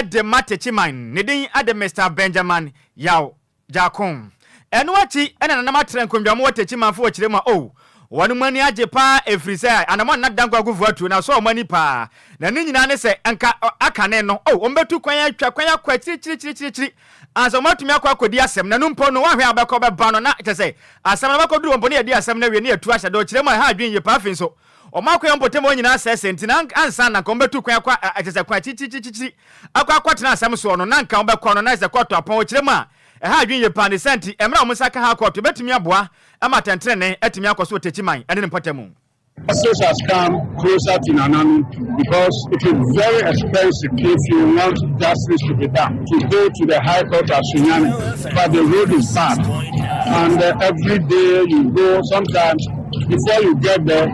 de ma Techiman, ne din de Mister Benjamin Yaw Gyarko. Ɛno akyi na nananom atra nkondwa mu wɔ Techimanfo wɔ kyerɛ mu a oh, wɔn ani agye paa ɛfiri sɛ anamɔn Nana Dankwa Akufo atuo no asɔ wɔn ani paa. Na ne nyinaa ne sɛ nka akane no oh, wɔbɛtu kwan atwa kwan akɔ akyirikyirikyirikyiri ansa wɔatumi akɔ akɔdi asɛm na ɛno mpo no wɔahwɛ a wɔbɛkɔ bɛba no na kyerɛ sɛ asɛm no bɛkɔduru wɔn mpo na yɛadi asɛm no awie na yɛatu ahyɛ da ɔkyerɛ mu a ɛha adwene yie paa. Afei nso Wɔn akwan mpɔtam hɔ nyinaa sɛesɛe nti, na ansa na anka wɔbɛtu kwan akɔ kyerɛ sɛ kwan akyirikyirikyirikyiri akɔ akɔtena asɛm soɔ no, na anka wɔbɛkɔ no, na ayɛ sɛ kɔɔto apɔn. Ɔkyerɛ mu a, ɛha adwene yie paa. Ne saa nti, mmerɛ a wɔn nsa ka Harcourt bɛtumi aboa ma atɛntenenee atumi akɔ so wɔ Techiman ne ne mpɔtam. Justice has come closer to Nananom because it is very expensive if you want justice to be done to go to the High Court at Sunyani, but the road is bad and every day you go, sometimes before you get there,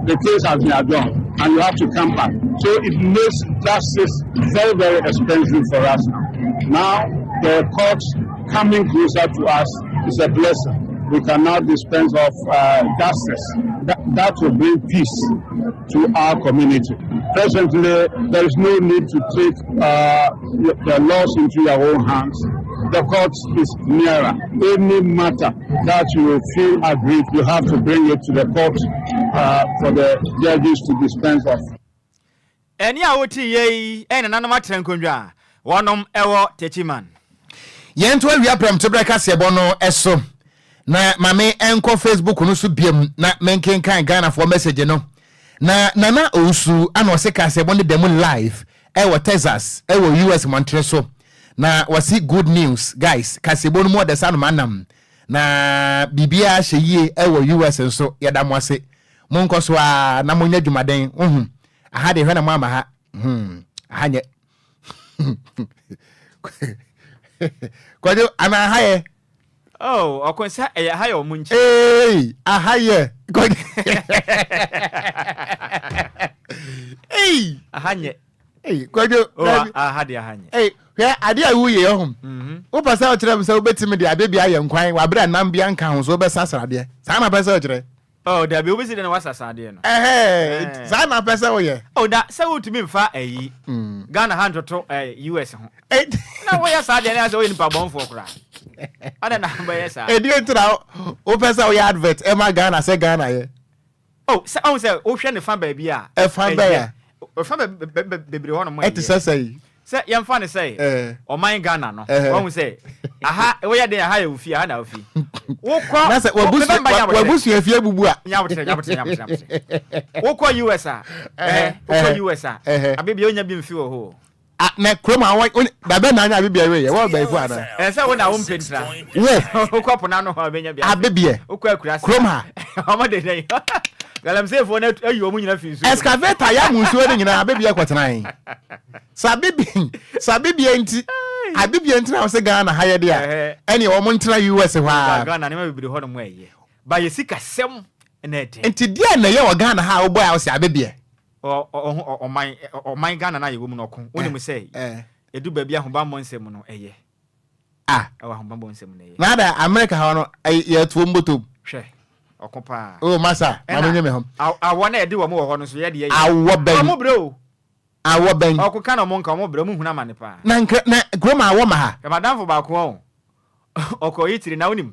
the case has been adjourned and you have to come back. So it makes justice very, very expensive for us now. Now, the courts coming closer to us is a blessing. We can now dispense of justice. That, that will bring peace to our community. Presently, there is no need to take the laws into your own hands. The court is nearer. Any matter that you feel aggrieved, you have to bring it to the court for the judges to dispense of. Ɛnne a wote yei yɛ nananom atra nkonnwa a wɔnom wɔ Techiman. Yɛnto awia prɛmtoberɛ kaseɛbɔ no so na ma me nkɔ Facebook no so biam na menkenkan Ghanafoɔ message no. Na Nana Owusu ana ɔse kaseɛbɔ no da mu live ɛwɔ Texas ɛwɔ US mmɔntene so. Na wɔse good news guys, kaseɛbɔ no mu ɔdɛ sɛ anoma nam. Na biribiara hyɛ yie ɛwɔ US nso, yɛda mo ase. Monkɔ so ara na monyɛ adwumaden, wohu. Aha deɛ hwɛ na moama ha. Hmm, aha nyɛ. Kwadwo, anaa aha yɛ? Oh, ɔko sɛ ɛyɛ aha yɛ ɔmo nkyi. Ee, aha yɛ. Kwadwo. Ee. Aha nyɛ. Ee, Kwadwo. Oh, aha deɛ aha nyɛ. Ee. Hwɛ adeɛ a woyɛ ɔho. Wopɛ sɛ wokyerɛ me sɛ wobɛtumi de adeɛ bi ayɛ nkwan wɔ aberɛ a nam bi anka ho so wobɛsa sradeɛ. Saa na pɛ sɛ wokyerɛ? Oh, dabi, wobɛsi dɛn na woasa sradeɛ no? Ɛhɛɛ, saa na pɛ sɛ woyɛ? Oh, da, sɛ wotumi mfa ayi, Ghana ha ntoto US ho. Na woyɛ saa deɛ na sɛ woyɛ nipa bɔnfoɔ koraa. Adɛn na wobɛyɛ saa? Ɛdeɛ nti na wopɛ sɛ woyɛ advert ɛma Ghana sɛ Ghana yɛ? Oh, sɛ ɔhu sɛ wohwɛ ne fa baabi a. Ɛfa bɛn a? Ɛfa bebree hɔ nom. Ɛte sɛ sɛn? Sɛ yɛmfa no sɛ ɔman Ghana no, wahu sɛ aha woyɛ den aha yɛ wo fie, aha na wofi. Wokɔ na sɛ wabusua fie bubu a. Nyabotrɛ, nyabotrɛ, nyabotrɛ, nyabotrɛ. Wokɔ US a, ɛhɛ, wokɔ US a, abebia onya bi mfi wɔ hɔ o. Ah, na kurom a wɔn dabɛ na anya abebia wei yɛ wɔn bɛyifo ana. Ɛsɛ wo na wo mpɛ ntira. Wo. Wokɔ po n'ano hɔ a bɛnya bi. Abebiɛ. Wokɔ akura se. Kurom ha. Wɔn de dɛn. Galamseyfoɔ no ayi wɔn nyina fi nsuo. Excavator yɛ amu nsuo no nyinaa abebiɛ kɔtena he. Sɛ abebiɛ sɛ abebiɛ nti abebiɛ nti na wɔsɛ Ghana ha yɛ de a ɛne wɔn ntena US hɔ a. Ghana nneɛma bebree hɔ nom ɛyɛ ba yɛ sikasɛm na ɛden. Nti deɛ na ɛyɛ wɔ Ghana ha a wobɔ a wɔsɛ abebiɛ. Ɔman ɔman Ghana no a yɛwɔ mu no ɔko wonim sɛ ɛdu baabi ahobammɔ nsɛm no ɛyɛ. Ah. Ɛwɔ ahobammɔ nsɛm no ɛyɛ. Na ada America hɔ no yɛtoɔ mbotom. Hwɛ ɔko paa. Oh masa ma me nye me ho. Awɔ na ɛde wɔn wɔ hɔ no nso yɛ deɛ yɛ. Awɔ bɛn. Wɔn brɛ o. Awɔ bɛn. Ɔko ka na wɔn nka wɔn brɛ wɔn hunu amane paa. Na nkra na kurom awɔ ma ha. Hwɛ madamfo baako ɔn Ɔkɔɔ Italy na wonim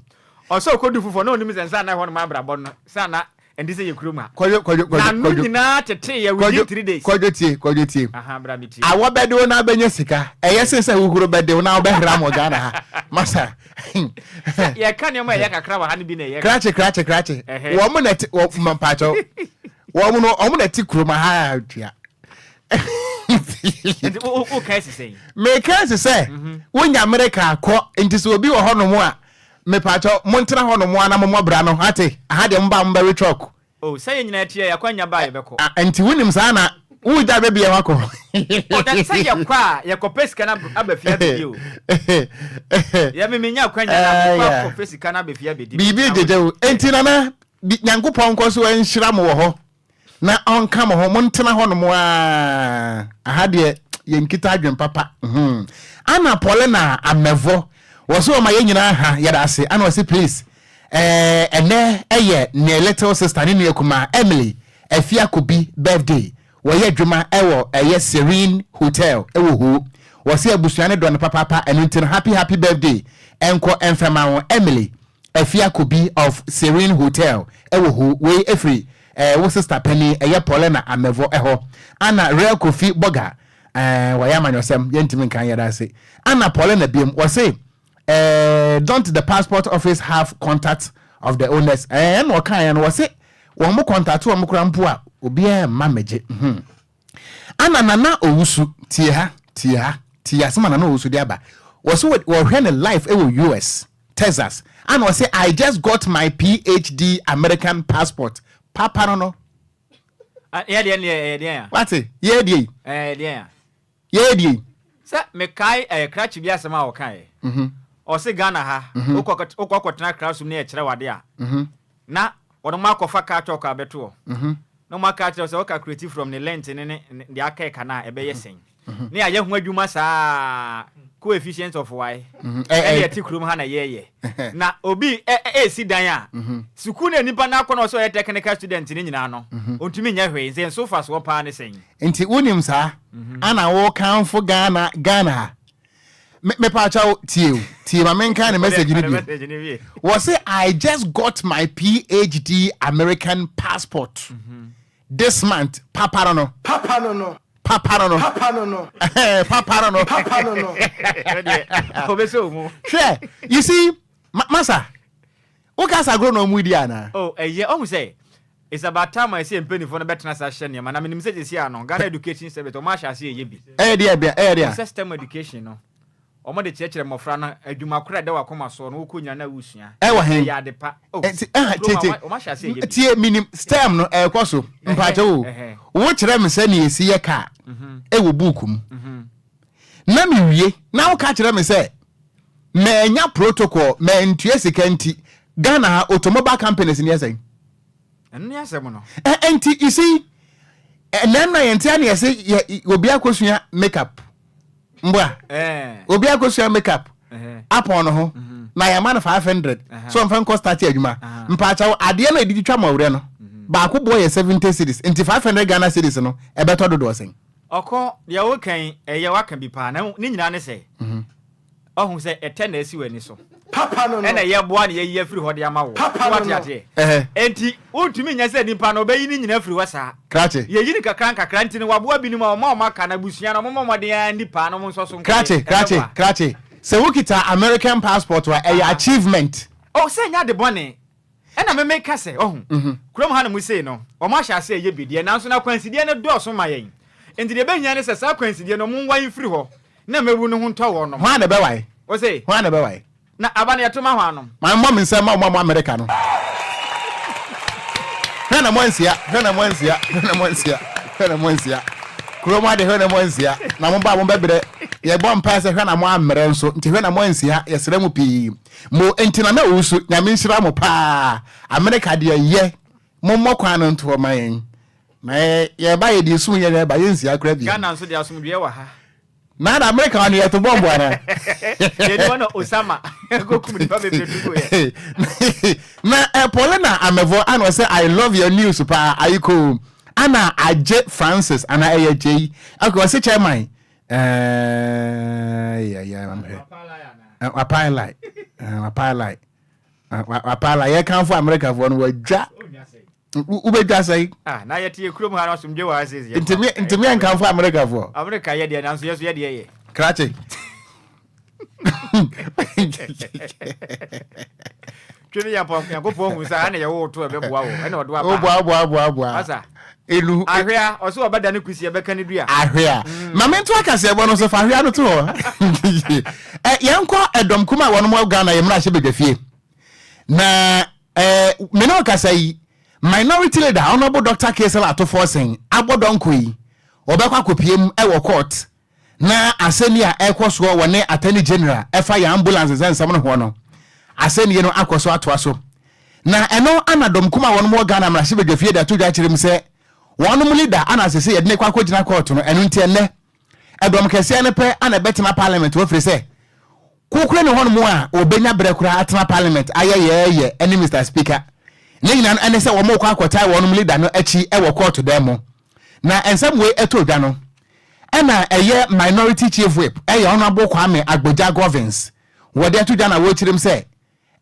ɔsɛ ɔkɔdu foforɔ na ɔnim sɛ nsa na ɛhɔ nom abrabɔ no sɛ na ɛnte sɛ yɛ kurom ha. Kwadwo kwadwo kwadwo N'ano nyinaa tetee yɛ within 3 days. Kwadwo tie kwadwo tie. Aha bra me tie. Awɔ bɛde wo na abɛnya sika ɛyɛ sen sɛ huhuro bɛde wo na wobɛhram wɔ Ghana ha masa. Sɛ yɛka nneɛma a ɛyɛ kakra wɔ ha no bi na ɛyɛ. Krakye krakye krakye wɔn na ɛte wɔ mpakyɛw wɔn no wɔn na ɛte kurom ha tua. Nti woka asi sɛn? Meka asi sɛ mhm. wonya mmereka akɔ nti sɛ obi wɔ hɔnom a mepaakyɛ montena hɔnom a na mommɔ bra no ate aha deɛ moba mobɛwe chalk. Oh, sɛ yɛn nyinaa tiɛ yɛakɔ anya ba a yɛbɛkɔ. Nti wonim saa na wogya bɛbi yɛ wakɔ. Oh, na sɛ yɛkɔ a yɛkɔpɛ sika no aba fie abɛdi o. Yɛ me menya akwanya na mekɔ akɔpɛ sika no aba fie abɛdi. Biribi gyegye o. Nti nana Nyankopɔn nkɔ so nhyira mo wɔ hɔ. Na ɔnka mo ho, montena hɔnom ara. Aha deɛ yɛnkita adwen papa. Hmm. Ana Paulina Amɛvɔ, wɔ so ɔma yɛn nyinaa ha, yɛda ase. Ana ɔse please, eh, ɛnɛ ɛyɛ ne little sister, ne nua kumaa, Emily Afiakobi birthday. Wɔyɛ adwuma ɛwɔ ɛyɛ Serene Hotel ɛwɔ Hoo. Wɔse abusua no dɔ no papaapa, ɛno nti no happy happy birthday ɛnkɔ ɛmfɛma wo Emily. Afia Kobi of Serene Hotel wɔ Ho, wei firi eh, wo sister panin ɛyɛ Paulina Amevɔ hɔ. Ana Real Kofi Boga eh, wɔyɛ amanyɔsɛm, yɛntumi nka yɛda ase. Ana Paulina biom, wɔse eh, don't the passport office have contact of the owners? Eh, ɛna ɔkaeɛ no, wɔse wɔn mo contact wɔn koraa mpo a, obiara mma mmɛgye. Hmm. Ana Nana Owusu, tie ha, tie ha, tie asɛm a Nana Owusu de aba. Wɔse wɔhwɛ ne life wɔ US. Texas ana ɔse I just got my PhD American passport papa no no. Ah, yɛ deɛ deɛ ɛyɛ deɛ a. Wate yɛ deɛ yi. Ɛyɛ deɛ a. Yɛ deɛ yi. Sɛ mekae ɛyɛ krakye bi asɛm a ɔkaeɛ. Mhm. Ɔse Ghana ha, mhm. wokɔ wokɔ kɔtena classroom ne yɛkyerɛ wade a. Mhm. Na wɔn mo akɔfa car chalk abɛto hɔ. Mhm. Na wɔn aka akyerɛ sɛ wo calculate from ne length ne ne deɛ aka ɛka no a ɛbɛyɛ sɛn. Ne yɛayɛ ho adwuma saa coefficient of y ɛne ɛte kurom ha na yɛyɛ na obi ɛsi dan a sukuu na nipa no akɔ na ɔsɛ ɔyɛ technical student ne nyinaa no ɔntumi nyɛ hwee nti nso fa soɔ paa ne sɛn. Nti wonim saa ana wokamfo Ghana Ghana ha mepaakyɛw tie o tie ma menka ne message no bio wɔ se I just got my PhD American passport mm -hmm. This month papa no no. Papa no no. Papa no no. Papa no no. Papa no no. Papa no no. Hwɛ, you see, masa, woka sa agorɔ na ɔmo di anaa? Oh, ɛyɛ, ɔhu sɛ, it's about time a ɛsɛ mpanyinfoɔ no bɛtena ase ahyɛ nneɛma na menim sɛ sɛsi ano Ghana Education Service ɔmo ahyɛ ase ɛyɛ bi. Ɛyɛ deɛ ɛbea, ɛyɛ deɛ. Sɛ STEM education no. Wɔde kyerɛkyerɛ mmɔfra no adwuma koro a ɛda w'akoma soɔ no, wokɔ nyina na wosua. Ɛwɔ he? Ɛyɛ ade pa. Oh, Ɛnti, ɛha, kurom tie, a, wɔn ahyɛ aseɛ yɛ bi. tie, menim, STEM no, ɛrekɔ so. Mpakyɛ o, wokyerɛ me sɛnea yɛsi yɛ kaa ɛwɔ buuku mu. Na mewie, na woka kyerɛ me sɛ, mannya protocol, mantua sika nti, Ghana ha, automobile companies no yɛ sɛn? Ɛno ne asɛm no. Ɛ, ɛnti, you see, ɛnɛ na yɛnte a na yɛse yɛ, obi akɔsua makeup. Mboa. Obi akosua makeup apɔn no ho na yɛama no 500 so ɔmfa nkɔ start adwuma. Mpaakyɛw adeɛ no a yɛde twitwa mɔwerɛ no baako boɔ yɛ 70 cedis nti 500 Ghana cedis no ɛbɛtɔ dodoɔ sɛn? Ɔkɔ, deɛ woka yi ɛyɛ waka bi paa na ne nyinaa ne sɛ Ɔhu sɛ ɛtɛ na asi w'ani so. Papa no no. Ɛna yɛboa na yɛyi afiri hɔ de ama wo. Papa So no wate no. aseɛ? Ɛhɛ. Enti wontumi nyɛ sɛ nipa no ɔbɛyi ne nyina afiri hɔ saa. Krakye. Yɛyi no kakra nkakra nti no waboa binom a wɔn a wɔaka no abusua no wɔmmɔ mmɔden ara nni paa na wɔnsɔ so nkɔyɛ. Krakye, krakye, Ɛbɛboa. krakye. Sɛ wokita American passport a, ɛyɛ Aha. achievement. Oh, sɛ ɛnyɛ ade bɔne. Ɛna me meka sɛ, wahu, kurom hanom sei no, wɔahyɛ aseɛ reyɛ bi deɛ, nanso no akwansideɛ no dɔɔso ma yɛn. Enti deɛ ɛbɛhia ne sɛ saa akwansideɛ no wɔnwae mfiri hɔ na mmawu no ho ntɔ wɔnom. Hwan na ɛbɛwae? Wo se? Hwan na ɛbɛwae? Na aba no yɛto ma hwannom? Ma memmɔ me nsam mma wɔn a wɔwɔ Amerika no. Hwɛ na moansia, hwɛ na moansia, hwɛ na moansia, hwɛ na moansia. Kurom ade hwɛ na moansia, na moba a mobɛbrɛ. Yɛbɔ mpae sɛ hwɛ na moammrɛ nso, nti hwɛ na moansia, yɛsrɛ mo pii. Mo nti Nana Owusu, Nyame nhyira mo paa. Amerika deɛ yɛ, mommɔ kwan no ntoɔ ma yɛn. Na yɛba yɛde esum yɛn ɛba yɛnsia koraa bio. Ghana nso deɛ asomdwoeɛ wɔ ha. Na na Amerika hɔ no yɛto bɔmbo anaa? Yɛni hɔ na Osama kɔkum nipa bebree tu guiɛ. Na eh, Paulina Amevɔ ana ɔsɛ I love your news paa ayikoo ana Agye Francis ana ɛyɛ Gyei okay ɔse chairman eh, yeah, yeah, I'm here. Wapae lie wapae lie wapae lie yɛkamfo Amerikafoɔ no wadwa wobɛdwa sɛn ah, na yɛte yɛ kurom ha no asomdwe wɔ ha sɛsi ntumi ɛnkamfo Amerikafoɔ Amerika yɛ deɛ nanso yɛ so yɛ deɛ yɛ krakye Twene yɛ Nyankopɔn hu sɛ ana yɛwo to ɛbɛboa wo ɛna ɔde waba. Oboa boa boa boa. Asa. Enu. Ahwea ɔsɛ ɔbɛda ne kusi ɛbɛka ne dua. Ahwea. Mm. Ma mento akaseɛbɔ no so fa ahwea no to hɔ. Ɛ yɛnkɔ ɛdɔm kuma a wɔnom wɔ Ghana yɛ mmarahyɛ badwafie. Na ɛ me ne ɔkasa yi minority leader Honorable Dr. Cassiel Ato Forson abɔ dɔnko yi wɔbɛkɔ akɔpie mu ɛwɔ court Na asɛnni a ɛrekɔ soɔ wɔ ne Attorney General ɛfa yɛn ambulance nsɛnsɛm no hoɔ no, asɛnnie no akɔ so atoa so. Na ɛno ana dɔm kum a wɔnom wɔ Ghana mmarahyɛbadwafie de ato dwa akyerɛ mu sɛ wɔnom leader ana sese yɛde no kɔ akɔgyina kɔɔto no, ɛno nti ɛnnɛ ɛdɔm kɛseɛ no pɛ ana ɛbɛtena parliament hɔ firi sɛ kokore ne hɔnom a wɔbɛnya berɛ koraa atena parliament ayɛ yɛɛyɛ ɛne Mister Speaker. Ne nyinaa no ɛne sɛ wɔn rekɔ akɔtae wɔnom leader no akyi ɛwɔ kɔɔto dan mu. Na nsɛm wei ɛtɔ dwa no, Ɛna ɛyɛ Minority Chief Whip ɛyɛ Honourable Kwame Agbodza Govins wɔde ato dwa na wɔrekyerem sɛ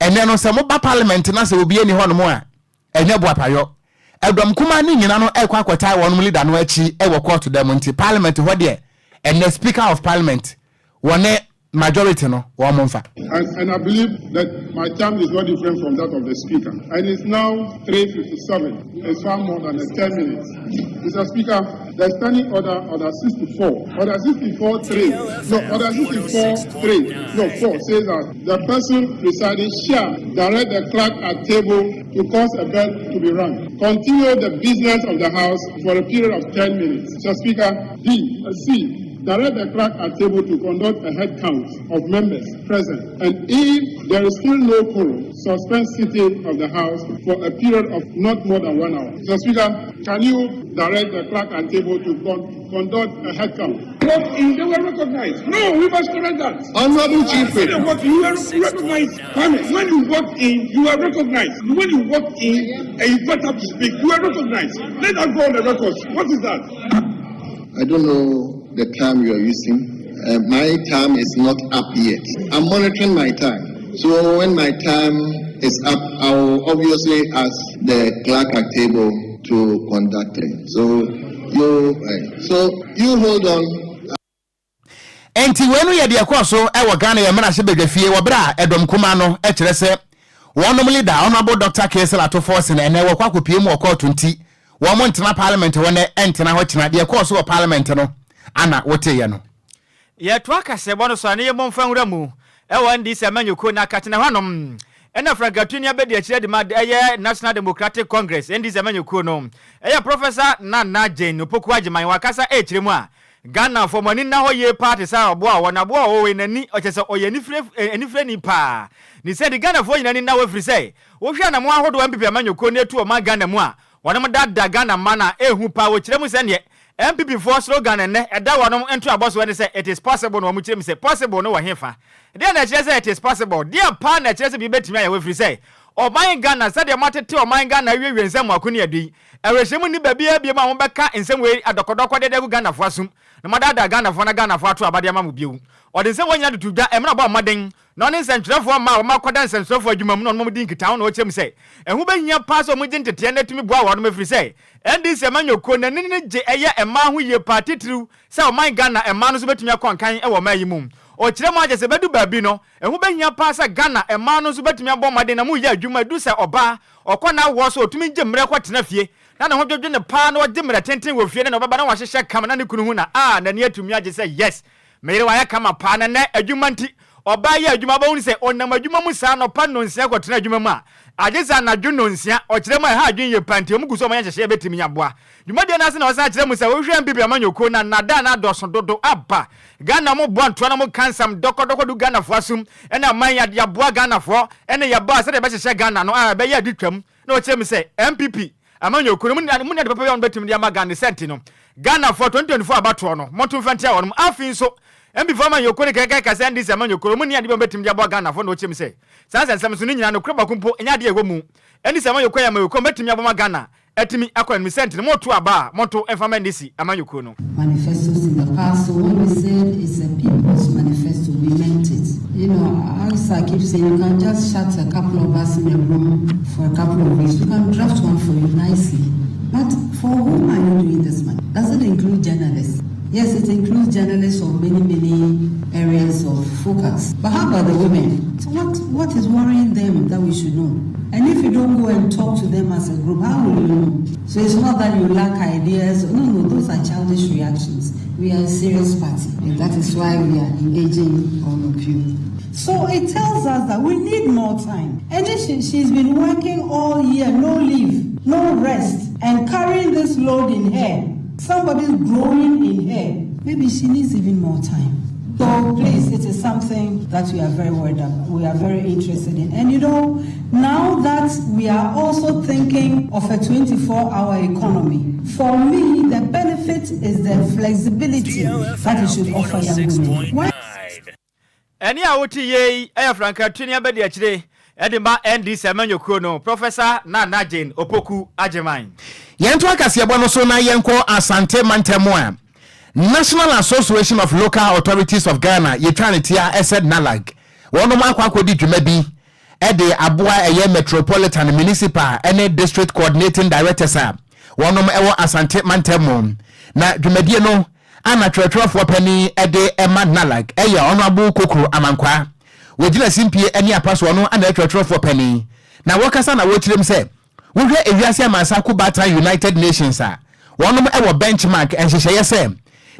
ɛnɛ no sɛ moba parliament na sɛ obi ɛni hɔnom a ɛnyɛ boapayɔ. Ɛdɔm kumaa no nyina no ɛrekɔ akɔtae wɔnom leader no akyi ɛwɔ court da mu nti parliament hɔ deɛ ɛnɛ Speaker of Parliament wɔne majority no wɔn mfa. And, and I believe that my time is not different from that of the Speaker. And it's now 3.57. It's far more than 10 minutes. Mr. Speaker, the standing order, Order 64, Order 64 3, no, Order 64 3, no, 4 says that the person presiding shall direct the clerk at table to cause a bell to be rung. Continue the business of the House for a period of 10 minutes. Mr. Speaker, D, C, direct the clerk at table to conduct a head count of members present, and if there is still no quorum, suspend sitting of the House for a period of not more than one hour. Mr. Speaker, can you direct the clerk at table to con conduct a head count? Walk in, they were recognized. No, we must correct that. Honorable Chief Whip. You were recognized. Kwame, when you walk in, you are recognized. When you walk in and you got up to speak, you are recognized. Let that go on the records. What is that? I don't know the time you are using. Uh, my time is not up yet. I'm monitoring my time. So when my time is up, I will obviously ask the clerk at table to conduct it. So you, uh, so you hold on. Enti wei no yɛ deɛ ɛkɔɔ so wɔ Ghana yɛn mmarahyɛ badwafie wɔ berɛ a ɛdɔm kumaa no kyerɛ sɛ wɔnom leader Honourable Doctor Cassiel Ato Forson ɛnɛ wɔkɔ akɔpie mu wɔ kɔɔto nti wɔn ntena parliament hɔ nɛ ɛntena hɔ kyena deɛ ɛkɔɔ so wɔ parliament no ana woteeɛ no. Yɛtoa kaseɛbɔ no so a ne yɛmmɔ mfa nwura mu wɔ NDC amanyɔkuo no akatena hɔnom ɛna frankatuni abɛdi akyire de ma ɛyɛ National Democratic Congress NDC amanyɔkuo no ɛyɛ Professor Nana Jane Opoku Agyemang wakasa ɛrekyerɛ mu a Ghanafoɔ mo ani nna hɔ yie paa te sɛ ɔboa a ɔwɔ no aboa a ɔwɔ wei n'ani ɔkyɛ sɛ ɔyɛ anifire anifireni paa ne sɛ nti Ghanafoɔ nyinaa ani nna hɔ ɛfiri sɛ wohwɛ anamɔn ahodoɔ a NPP amanyɔkuo no atu ɔman Ghana mu a wɔnom dada Ghana mma no a ɛhu paa wɔkyerɛ mu sɛ neɛ. NPP foɔ slogan ɛnnɛ ɛda wɔnom ntoabɔ soɔ ne sɛ It is possible na wɔn kyerɛ mu sɛ possible no wɔ hefa? Deɛn na ɛkyerɛ sɛ it is possible? Deɛn paa na ɛkyerɛ sɛ biribi bɛtumi ayɛ hɔ ɛfiri sɛ ɔman Ghana sɛdeɛ moatete ɔman Ghana awiewie nsɛm mu ako ne adu yi awerɛhyɛmu nni baabiara biom a mobɛka nsɛm wei adɔkɔdɔkɔdeɛ de agu Ghanafoɔ asom na moadaadaa Ghanafoɔ na Ghanafoɔ ato aba de ama mo bio. Ɔde nsɛm wei nyinaa de too dwa mmerɛ a ɔbɔɔ mmɔden na ɔne nsɛntwerɛfoɔ mmaa a wɔakɔda nsɛntwerɛfoɔ adwuma mu na ɔne wɔn di nkitaho na ɔkyerɛ mu sɛ ɛho bɛhia paa sɛ wɔgye nteteɛ na atumi boa wɔnom ɛfiri sɛ NDC amanyɔkuo n'ani no gye ɛyɛ mmaa ho yie paa titiriw sɛ ɔman Ghana mmaa no nso bɛtumi akɔ nkan wɔ ɔman yi mu. Ɔkyerɛ mu akyɛ sɛ ɛbɛdu baabi no ɛho bɛhia paa sɛ Ghana mmaa no nso bɛtumi abɔ mmɔden na wɔyɛ adwuma ɛdu sɛ ɔbaa ɔkɔ n'awoɔ so ɔtumi gye mmerɛ kɔtena fie na ne ho dwodwo no paa na ɔgye mmerɛ tenten wɔ fie ne na ɔbɛba na wahyehyɛ kama na ne kunu hu na ah n'ani atumi agye sɛ yes Me yere wayɛ kama paa na nnɛ adwuma nti ɔbaa yɛ adwuma wobɛhunu sɛ ɔnam adwuma mu saa anɔpa nnɔnsia kɔtena adwuma mu a agye sɛ anadwo nnɔnsia ɔkyerɛ mu a ɛha adwene yie paa nti wɔn gu so a wɔyɛ nhyehyɛeɛ bɛtumi aboa dwumadie no ase na ɔsan kyerɛ mu sɛ wohwɛ NPP amanyɔkuo no a nnadaa no adɔso dodo aba Ghana wɔn boa ntoa na wɔn ka nsɛm dɔkɔdɔkɔ du Ghanafoɔ asom ɛna aman yɛaboa Ghanafoɔ ɛne yɛbaa sɛdeɛ yɛbɛhyehyɛ Ghana no a ɛbɛyɛ adi twam na ɔkyerɛ mu sɛ NPP amanyɔkuo no, mo nni ade papa bi a wɔbɛtumi de ama Ghana ne sɛ nti no, Ghanafoɔ 2024 abatoɔ no, monto mfa ntia wɔnom. Afei nso, NPP foɔ amanyɔkuo no kɛkɛ ka sɛ NDC amanyɔkuo no, wɔn nni ade bi a wɔbɛtumi de aboa Ghanafoɔ na ɔkyerɛ mu sɛ saa nsɛnsɛm nso no nyinaa nokorɛ baako mpo nyɛ adeɛ a ɛwɔ mu. NDC amanyɔkuo yɛ amanyɔkuo a wɔbɛtumi aboa ma Ghana atumi akɔ anim sɛ nti no, moto aba a, monto mfa mma NDC amanyɔkuo no. Manifestos in the past, so when we said it's a people's manifesto, we meant it. You know, as I keep saying, you can just shut a couple of us in a room for a couple of weeks. We can draft one for you nicely. But for whom are you doing this man? Does it include journalists? Yes, it includes journalists of many, many areas of focus. But how about the women? So what, what is worrying them that we should know? And if you don't go and talk to them as a group, how will you know? So it's not that you lack ideas. No, no, those are childish reactions. We are a serious party, and that is why we are engaging all of you. So it tells us that we need more time. And she, she's been working all year, no leave, no rest, and carrying this load in her. Somebody's growing in her. Maybe she needs even more time. So please, it is something that we are very worried about. We are very interested in. And you know, now that we are also thinking of a 24-hour economy, for me, the benefit is the flexibility that it should offer young women. Why Ɛnne a wote yei yi yɛ frankaatuni abadiakyire de ma NDC amanyɔkuo no, Professor Nana Jane Opoku Agyemang. Yɛntoa kaseɛbɔ no so na yɛnkɔ Asante mantam a National Association of Local Authorities of Ghana, yɛtwa no tia sɛ NALAG, wɔnom akɔ akɔdi dwuma bi de aboa ɛyɛ Metropolitan, Municipal ne District Coordinating Directors a wɔnom wɔ Asante mantam mu. Na dwumadie no a na twerɛtwerɛfoɔ panin de ma NALAG yɛ Honourable Kokro Amankwaa. Wɔgyina simpie ne apa so ɔno na ɛtwerɛtwerɛfoɔ panin. Na wɔkasa na wɔkyerɛm sɛ wohwɛ ewiase amansa ko baatan United Nations a, wɔnom wɔ benchmark nhyehyɛeɛ sɛ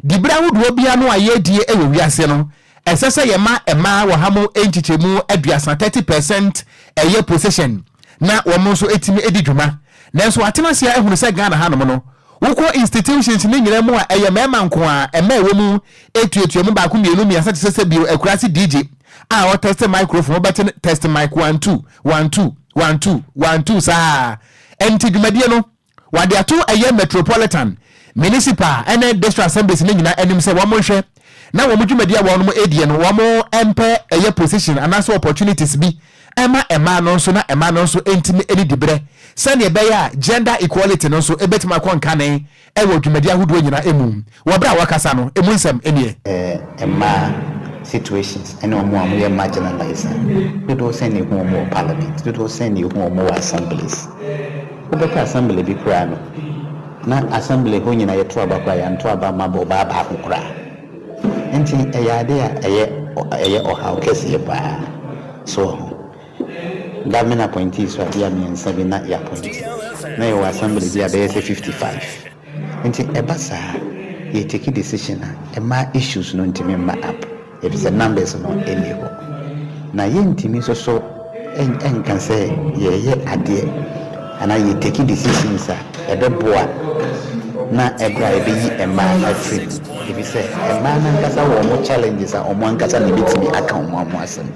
diberɛ ahodoɔ biara no a yɛredie wɔ wiase no, ɛsɛ sɛ yɛma mmaa wɔ ha mu nkyekyɛmu 30, 30%, ɛyɛ position na wɔn nso tumi di dwuma. Nanso wɔatena ase ahunu sɛ Ghana hanom no, Wokɔ institutions no nyinaa mu a ɛyɛ mmarima nko ara, mmaa ɛwɔ mu tuatua mu baako mmienu mmiɛnsa te sɛ sɛ bio akuraase DJ a ɔtɛste microphone wobɛte no test mic one two one two one two one two saa ɛnti dwumadie no wɔde ato ɛyɛ metropolitan, municipal ɛne district assemblies no nyinaa anim sɛ wɔn nhwɛ na wɔn dwumadie a wɔn ɛdie no wɔn mpɛ ɛyɛ position anaasɛ opportunities bi ɛma mmaa no nso na mmaa no nso ntumi ɛni diberɛ sɛdeɛ ɛbɛyɛ a gender equality no nso ɛbɛtumi akɔ nkane ɛwɔ dwumadi ahodoɔ nyinaa ɛmu. Wɔ berɛ a wɔkasa no, ɛmu nsɛm nie. Mmaa situations ɛne wɔn a wɔyɛ marginalised a, dodoɔ sɛn na ɛhu wɔn wɔ parliament, dodoɔ sɛn na ɛhu wɔn wɔ assemblies. Wobɛkɔ assembly bi koraa no, na assembly hɔ nyinaa yɛto aba koraa, yɛanto aba amma ɔbaa baako koraa. Nti ɛyɛ adeɛ a ɛyɛ ɛyɛ ɔhaw kɛseɛ paa. So wɔ ho? Government appointees so a bi a mmiɛnsa bi na yɛ appoint. Na yɛwɔ assembly bi a bɛyɛ sɛ 55. Nti ɛba saa a, yɛ take decision a, mmaa issues no ntumi mma up efisɛ numbers no nni hɔ. Na yɛntumi nso so nka sɛ yɛreyɛ adeɛ anaa yɛ take decisions a ɛbɛboa na ɛberɛ a yɛbɛyi mmaa afiri mu efisɛ mmaa no ankasa wɔ wɔn challenges a wɔn ankasa na ɛbɛtumi aka wɔn ho asɛm.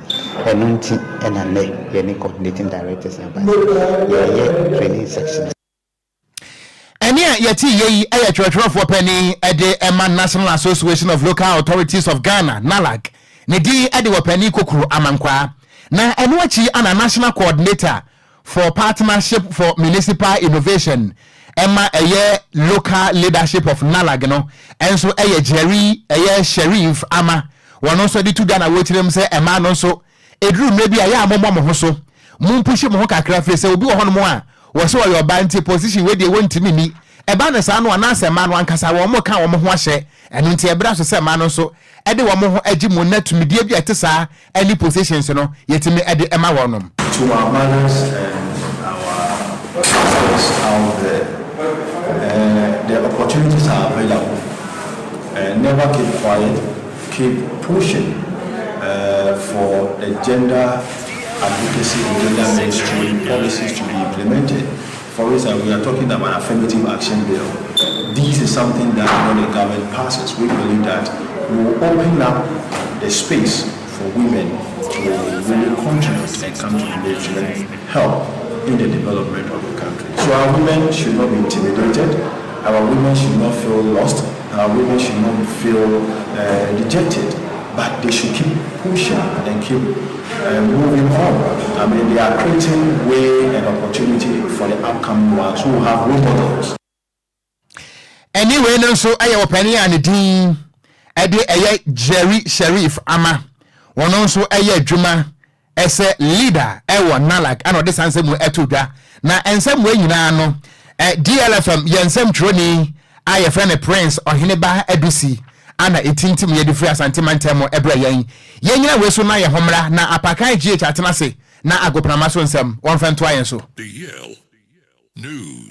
Ɛno nti na nnɛ yɛne coordinating directors aba sɛ yɛreyɛ training sections. Ɛnne a yɛte yɛ yi yɛ twerɛtwerɛfoɔ panin de ma National Association of Local Authorities of Ghana, NALAG. Ne din de Ɔpanin Kokuro Amankwaa. Na ɛno akyi ana National Coordinator for Partnership for Municipal Innovation ɛma ɛyɛ Local Leadership of NALAG no nso yɛ Jerry ɛyɛ Sherif Ama. Wɔn nso de to dwa na wɔkyerɛ mu sɛ mmaa no nso Ɛduru mmerɛ bi a, ɛyɛ a mommɔ mo ho so, mompushi mo ho kakra firi sɛ obi wɔ hɔnom a wɔse ɔyɛ ɔbaa nti position wei deɛ wɔntumi nni. Ɛba no saa no a na asɛ mmaa no ankasa wɔn reka wɔn ho ahyɛ. Ɛno nti ɛberɛ aso sɛ mmaa no nso de wɔn ho gye mu na tumidie bi a ɛte saa ne positions no yɛtumi de ma wɔnom. To our mothers and our sisters out there, eh, the opportunities are available. Eh, never keep quiet, keep pushing eh, for the gender advocacy and gender mainstream policies to be implemented. For instance, we are talking about affirmative action bill. This is something that when the government passes, we believe that will open up the space for women to really contribute and come to the mainstream and help in the development of the country. So our women should not be intimidated. Our women should not feel lost. Our women should not feel dejected, but they should keep pushing and keep moving on. I mean, they are creating way and opportunity for the upcoming ones who have role models. Ɛne wei no nso yɛ ɔpanin a ne din de ɛyɛ Jerry Sherif Ama. Wɔn nso yɛ adwuma sɛ leader wɔ NALAG ɛna ɔde saa nsɛm ɛto dwa. Na nsɛm wei nyinaa no, DLFM yɛ nsɛm twerɛni a yɛfrɛ no Prince Ɔheneba Adusi ana ɛtintim yɛde firi Asante mantam mu ɛbrɛ yɛn. Yɛnyina wei so na yɛn ho mmra na Apakan GH atena ase na agoprama so nsɛm wɔmfa ntoa yɛn so. DL News.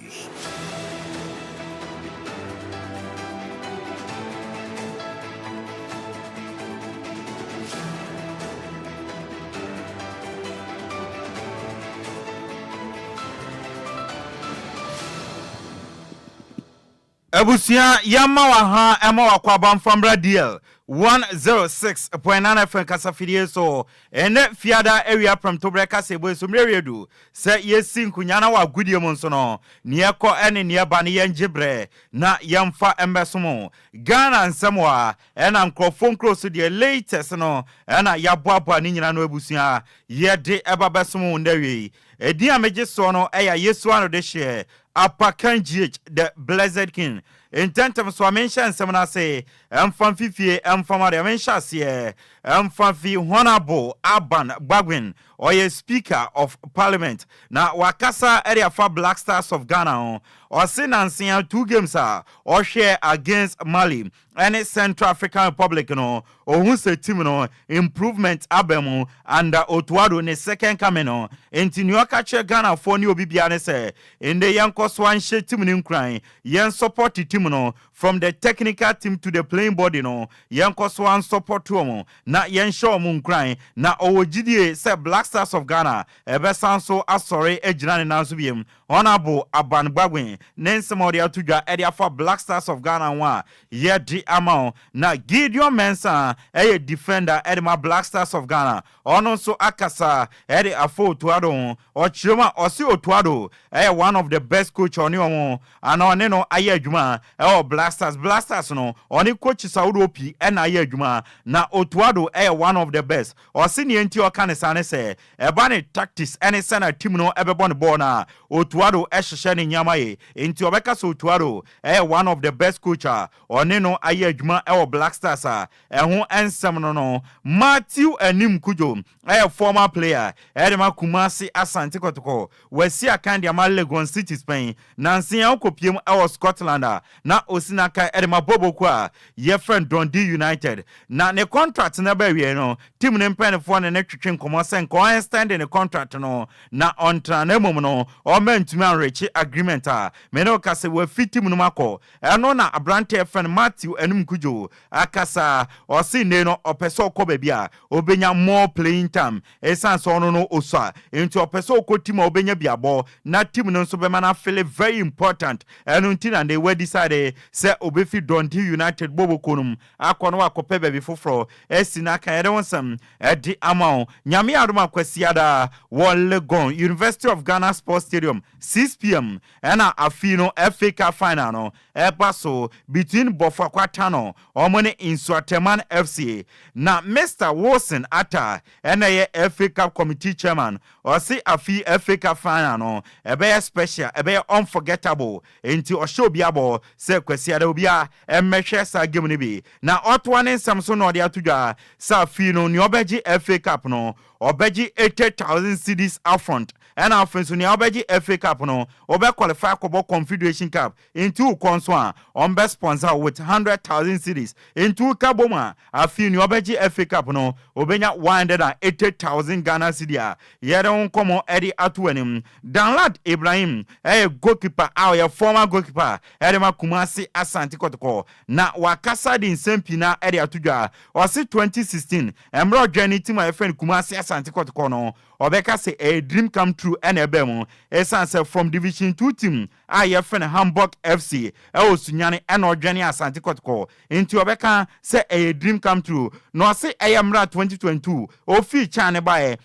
Abusua yɛmma wo aha ɛma wo akwaaba mfa mmra DL 106.9 FM kasafidie so ɛnnɛ Fiada awia prɛmtoberɛ kaseɛbɔ yi so mmerɛ wie du sɛ yɛsi nkonya na wɔ agodie mu nso no neɛ ɛkɔ ɛne neɛ ɛba no yɛngye berɛ na yɛmfa mmɛsom Ghana nsɛm wɔ ha ɛna nkorɔfoɔ nkuro so deɛ latest no ɛna yɛaboaboa ne nyina no abusua yɛde ɛba bɛsom wo nnɛ awie yi Ɛdin a megye soɔ no ɛyɛ Ayesu ano dehyeɛ Apakan GH the Blessed King. Ntɛntɛm so a menhyɛ nsɛm no ase mfa mfi fie mfa ma deɛ menhyɛ aseɛ mfa mfi Honourable Alban Bagbin ɔyɛ Speaker of Parliament na wakasa de afa Black Stars of Ghana ho. Ɔse nanse a two games a ɔhwɛɛ against Mali ne Central African Republic no, ohu sɛ team no improvement aba mu under Otto Addo ne second coming no. Nti nea ɔka kyerɛ Ghanafoɔ ne obi biara ne sɛ, nnɛ yɛnkɔ so ara nhyɛ team no nkuran, yɛn support team no from the technical team to the playing body no, yɛnkɔ so ara nsupport wɔn na yɛnhyɛ wɔn nkuran. Na ɔwɔ gyidie sɛ Black Stars of Ghana ɛbɛsan so asɔre agyina ne nan so biom. Honourable Aban Bagbin ne nsɛm a ɔde ato dwa de afa Black Stars of Ghana ho a yɛde ama wo. Na Gideon Mensah yɛ defender de ma Black Stars of Ghana. Ɔno nso akasa de afa Otto Addo ho. Ɔkyerɛ mu a, ɔse Otto Addo yɛ one of the best coach a ɔne wɔn anaa ɔne no ayɛ adwuma wɔ Black Stars. Black Stars no, ɔne coaches ahodoɔ pii na ayɛ adwuma. Na Otto Addo yɛ one of the best. Ɔse nea nti a ɔka no saa ne sɛ, Ɛba ne tactics ne sɛnea team no bɛbɔ ne bɔɔl no a, Otto Addo hyehyɛ ne nneɛma ye. Enti ɔbɛka sɛ Otto Addo yɛ one of the best coach a ɔne no ayɛ adwuma wɔ Black Stars a ɛho nsɛm no no. Matthew Anim Cudjoe yɛ former player de ma Kumasi Asante Kotoko. Wasi akan de ama Legon Cities pɛn. Nansa yi ara ɔkɔpuem wɔ Scotland a na osi n'akan de ma Boboko a yɛfrɛ no Dundee United. Na ne contract no ba awiei no, team no mpanyinfoɔ ne no twetwe nkɔmmɔ sɛ nka ɔn extend ne contract no na ɔntena na mmom no ɔmma ntumi anreache agreement a me ne wo ka sɛ wafi team no mu akɔ. Ɛno na aberanteɛ a yɛfrɛ no Matthew. Anum Kudjo akasa. Ɔse nne no ɔpɛ sɛ ɔkɔ baabi a ɔbɛnya more playing time, ɛsiane sɛ ɔno no ɔsua, nti ɔpɛ sɛ ɔkɔ team a ɔbɛnya bi abɔ na team no nso bɛma no afeel very important. Ɛno nti na ne wadecide sɛ ɔbɛfi Dundee United bɔbɔkɔ no mu akɔ no wakɔpɛ baabi foforɔ asi no aka. Yɛde wo nsɛm ɛde ama wo. Nyame adom, Akwasiada wɔ Legon University of Ghana Sports Stadium, 6 p.m., ɛna afei no FA Cup final no ɛba so between Bofoakwa Tano ɔmo ne Nsoatreman FC. Na Mr Wilson Ata ɛna ɛyɛ FA Cup committee chairman. Ɔse afi FA Cup final no ɛbɛyɛ special, ɛbɛyɛ unforgettable, nti ɔhyɛ obi abɔ sɛ Kwasiada obi a ɛmmɛhwɛ saa game no bi. Na ɔtoa ne nsɛm so na ɔde ato dwa sɛ afei no nea ɔbɛgye FA Cup no, ɔbɛgye 80,000 cedis upfront, ɛna afei nso nea ɔbɛgye FA Cup no, ɔbɛ qualify akɔbɔ Confederation Cup, nti wokɔ nso a ɔmbɛ sponsor with 100,000 cedis. Nti woka bom a, afei nea ɔbɛgye FA Cup no, ɔbɛnya 180,000 Ghana cedi. A yɛde ho nkɔmmɔ ɛde ato anim, Danlad Ibrahim ɛyɛ goalkeeper a ɔyɛ former goalkeeper ɛde ma Kumasi Asante Kɔtɔkɔ, na wakasa de nsɛm pii na ɛde ato dwa. Ɔse 2016 mmerɛ ɔdwa ne team a yɛfrɛ no Kumasi Asante Kɔtɔkɔ no, ɔbɛka sɛ ɛyɛ dream come true ɛna ɛbɛn mu, ɛsiane sɛ from Division 2 team a yɛfrɛ no Hamburg FC ɛwɔ Sunyane ɛna ɔdwane Asante Kɔtɔkɔ, nti ɔbɛka sɛ ɛyɛ dream come true. Na ɔse ɛyɛ mmerɛ 2022 ofii kyan ne baeɛ,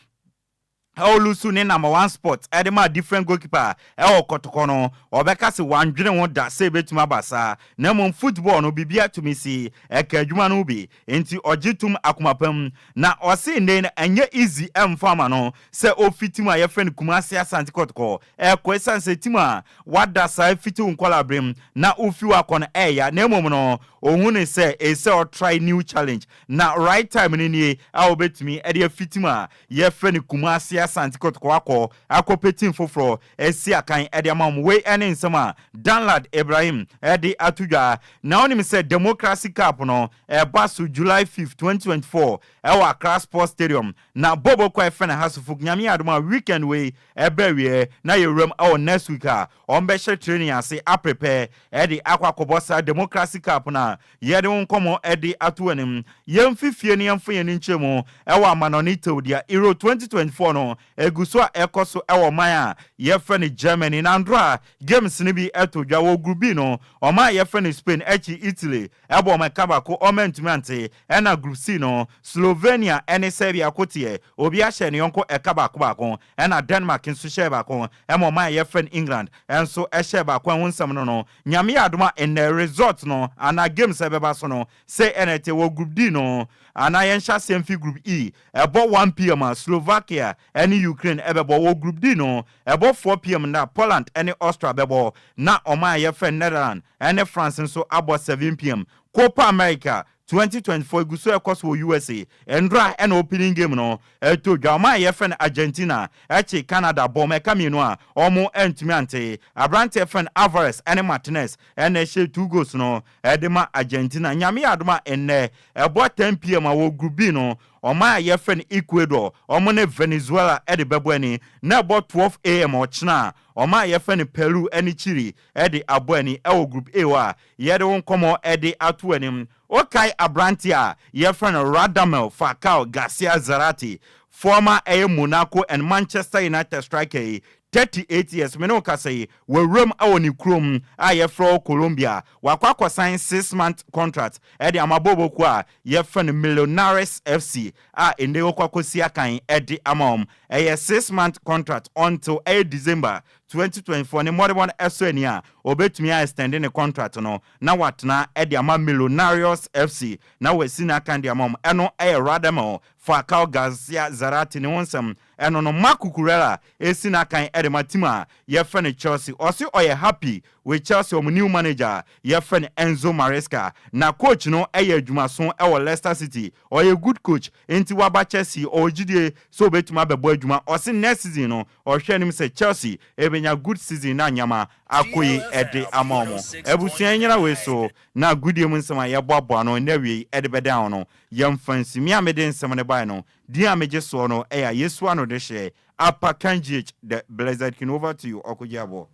ɛwɔ ne number one spot ɛde ma different goalkeeper ɛwɔ Kɔtɔkɔ no, ɔbɛka sɛ wandwene ho da sɛ ebɛtumi aba saa, na mmom football no biribi atumi si ɛka adwuma no bi, nti ɔgye tum akoma pam. Na ɔse nne no ɛnyɛ easy ɛmfa ama no sɛ ofi team a yɛfrɛ no Kumasi Asante Kɔtɔkɔ ɛkɔ, ɛsiane sɛ team a wada saa fiti wo nkɔla berem na ofi wakɔ no ɛɛya, na mmom no ohun ne sɛ ɛsɛ ɔtry new challenge na right time no nie a wɔbɛtumi ɛde afi team a yɛfrɛ no Kumasi Asante Kɔtɔkɔ akɔ akɔpɛ team foforɔ ɛsi akan ɛde ama wɔn. Wei ɛne nsɛm a Danlad Ibrahim ɛde ato dwa. Na wɔnim sɛ Democracy Cup no ɛba so July 5, 2024 ɛwɔ Accra Sports Stadium, na bobo kɔ ɛfɛ na hasofo. Nyame adom a, weekend wei ɛbɛ wie na yɛwuram ɛwɔ next week a ɔmbɛhyɛ training ase aprepare ɛde akɔ akɔbɔ saa Democracy Cup no a yɛde wo nkɔmmɔ ɛde ato anim. Yɛmfi fie no yɛmfa yɛn nkyɛn mu ɛwɔ amanɔne tewdeɛ. Euro 2024 no egu so a ɛkɔ so ɛwɔ man a yɛfrɛ no Germany, na ndoro a games no bi ɛto dwa wɔ group B no, ɔman a yɛfrɛ no Spain akyi Italy ɛbɔ ɔmo ɛka baako, ɔmo ntumi ante. Ɛna Group C no, Slovenia ɛne Serbia koteɛ, obi ahyɛ ne yɔnko ɛka baako baako, ɛna Denmark nso hyɛ baako, ɛma ɔman a yɛfrɛ no England ɛnso ɛhyɛ baako. Ɛho nsɛm no, Nyame yɛ adom a, ɛnɛ result no anaa games ɛbɛba so no sɛ ɛna ɛte wɔ Group D no, anaa yɛnhyɛ aseɛ mfi Group E. Ɛbɔ 1 p.m. a, Slovakia ɛne Ukraine ɛbɛbɔ. Wɔ Group D no, ɛbɔ 4 p.m. na Poland ɛne Austria bɛbɔ, na ɔman a yɛfrɛ Netherland ɛne France nso abɔ 7 p.m. Copa America 2024 egu so ɛkɔ so wɔ USA. Ndra ɛna opening game no ɛto dwa. Ɔman a yɛfrɛ no Argentina ɛkye Canada bɔ ɔmo ɛka mmienu a ɔmo ɛntumi ante. Aberanteɛ fɛ no Alvarez ɛne Martinez ɛna ɛhyɛ two goals no ɛde ma Argentina. Nyame yɛ adom a, ɛnnɛ ɛbɔ 10 p.m. a, wɔ Group B no, ɔman a yɛfrɛ no Ecuador ɔmo ne Venezuela ɛde bɛbɔ ani, na ɛbɔ 12 a.m. ɔkyena a, ɔman a yɛfrɛ no Peru ɛne Chile ɛde abɔ ani. Ɛwɔ Group A hɔ a yɛde wo nkɔmmɔ ɛde ato anim, wokae aberante a yɛfrɛ no Radamel Falcao Garcia Zarate, former ɛyɛ Monaco and Manchester United striker yi, 38 years mene wo kasa yi, wɔawuram ɛwɔ ne kurom a yɛfrɛ wɔ Colombia. Wakɔ akɔsan 6 month contract ɛde ama boboko a yɛfrɛ no Millonarios FC a ɛnɛ wɔkɔ akɔsi akan ɛde ama wɔn. Ɛyɛ 6 month contract until ɛyɛ December 2024. Ne mmɔdebɔ no ɛsɔ ani a, obetumi a extend ne contract no na watena ɛde ama Millonarios FC na wasi n'akan de ama wɔn. Ɛno ɛyɛ Radamel Falcao Garcia Zarate ne ho nsɛm. Ɛno no, Marc Cucurella esi n'akan ɛde ma team a yɛfrɛ no Chelsea. Ɔsi ɔyɛ happy with Chelsea ɔmo new manager yɛfrɛ no Enzo Maresca, na coach no ɛyɛ adwumaso ɛwɔ Leicester City. Ɔyɛ good coach, nti waba Chelsea, ɔwɔ gyidie sɛ obetumi abɛbɔ adwuma. Ɔsi next season no, ɔhwɛ anim sɛ Chelsea ebenya good season na nyama akɔ yi ɛde ama ɔmo. Abusua nyina wei so na agudie mu nsɛm a yɛboaboa no ɛnɛ awie ɛde bɛdan ho no, yɛmfa nsimi a mede nsɛm no bae no din a megye soɔ no ɛyɛ Yesu ano de hyɛ Apakan GH, the Blessed King. Over to you, Ɔkogye Aboɔ.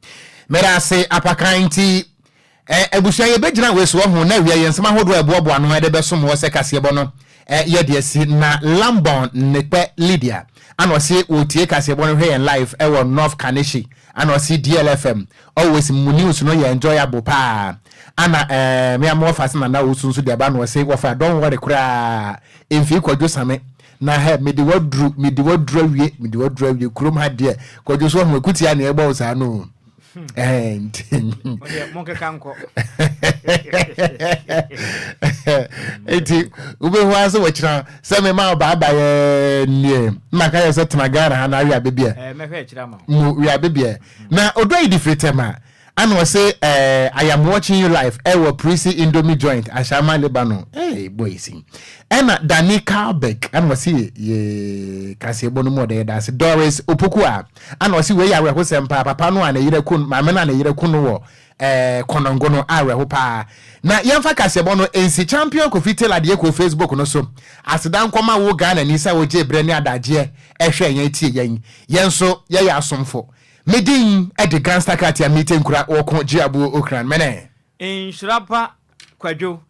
Mɛda ase, Apakan. Nti Eh, abusua yɛbɛgyina wei so ɔho na awia yɛn nsɛm ahodoɔ a ɛboaboa ano de bɛsom wɔ sɛ kaseɛbɔ no eh, yɛde asi na Lambon Nekpɛ Lydia ana ɔse wɔtie kaseɛbɔ no hwɛ yɛn live ɛwɔ North Kaneshie ana ɔse DLFM always mu news no yɛ enjoyable paa ana eh, me ama wɔfa se nana ɔsu nso de aba na ɔse wɔfa don't worry koraa mfii kwadwo same na hɛ mede waduru mede waduru awie mede waduru awie kurom ha deɛ kwadwo so ɔho akutia ne ɛbɔ wo saa no. Monkeka nkɔ. Nti wobɛhu ara sɛ wɔkyena sɛ mema wo baabaeɛ nneɛ na ka yɛ sɛ tena Ghana ha na awe abɛbiɛ mu we abɛbiɛ na ɔdɔ yi de firi tɛm a ana ɔse eh, I am watching you live ɛwɔ eh, Prisi Indomie joint Ashama Lebanon hey, boy si ɛna Danny Carlberg ɛna ɔse yɛ kaseɛbɔ no mu ɔdɛ yɛda ase Doris Opoku a Ana ɔse wei yɛ awerɛhosɛm paa papa no a ne yerɛ ku maame no a ne yerɛ ku no wɔ eh kɔnɔngo no awerɛho paa na yɛmfa kaseɛbɔ no nsi Champion Kofi Taylor deɛ kɔ Facebook no so aseda nkɔma wo Ghanani sɛ wogyee berɛ ne adagyeɛ hwɛɛ yɛn tie yɛn yɛn nso yɛyɛ asomfo Me din de Gangster Katia Mite Nkura Wɔko Gye Abuo Okran Mene. Nhyira pa Kwadwo.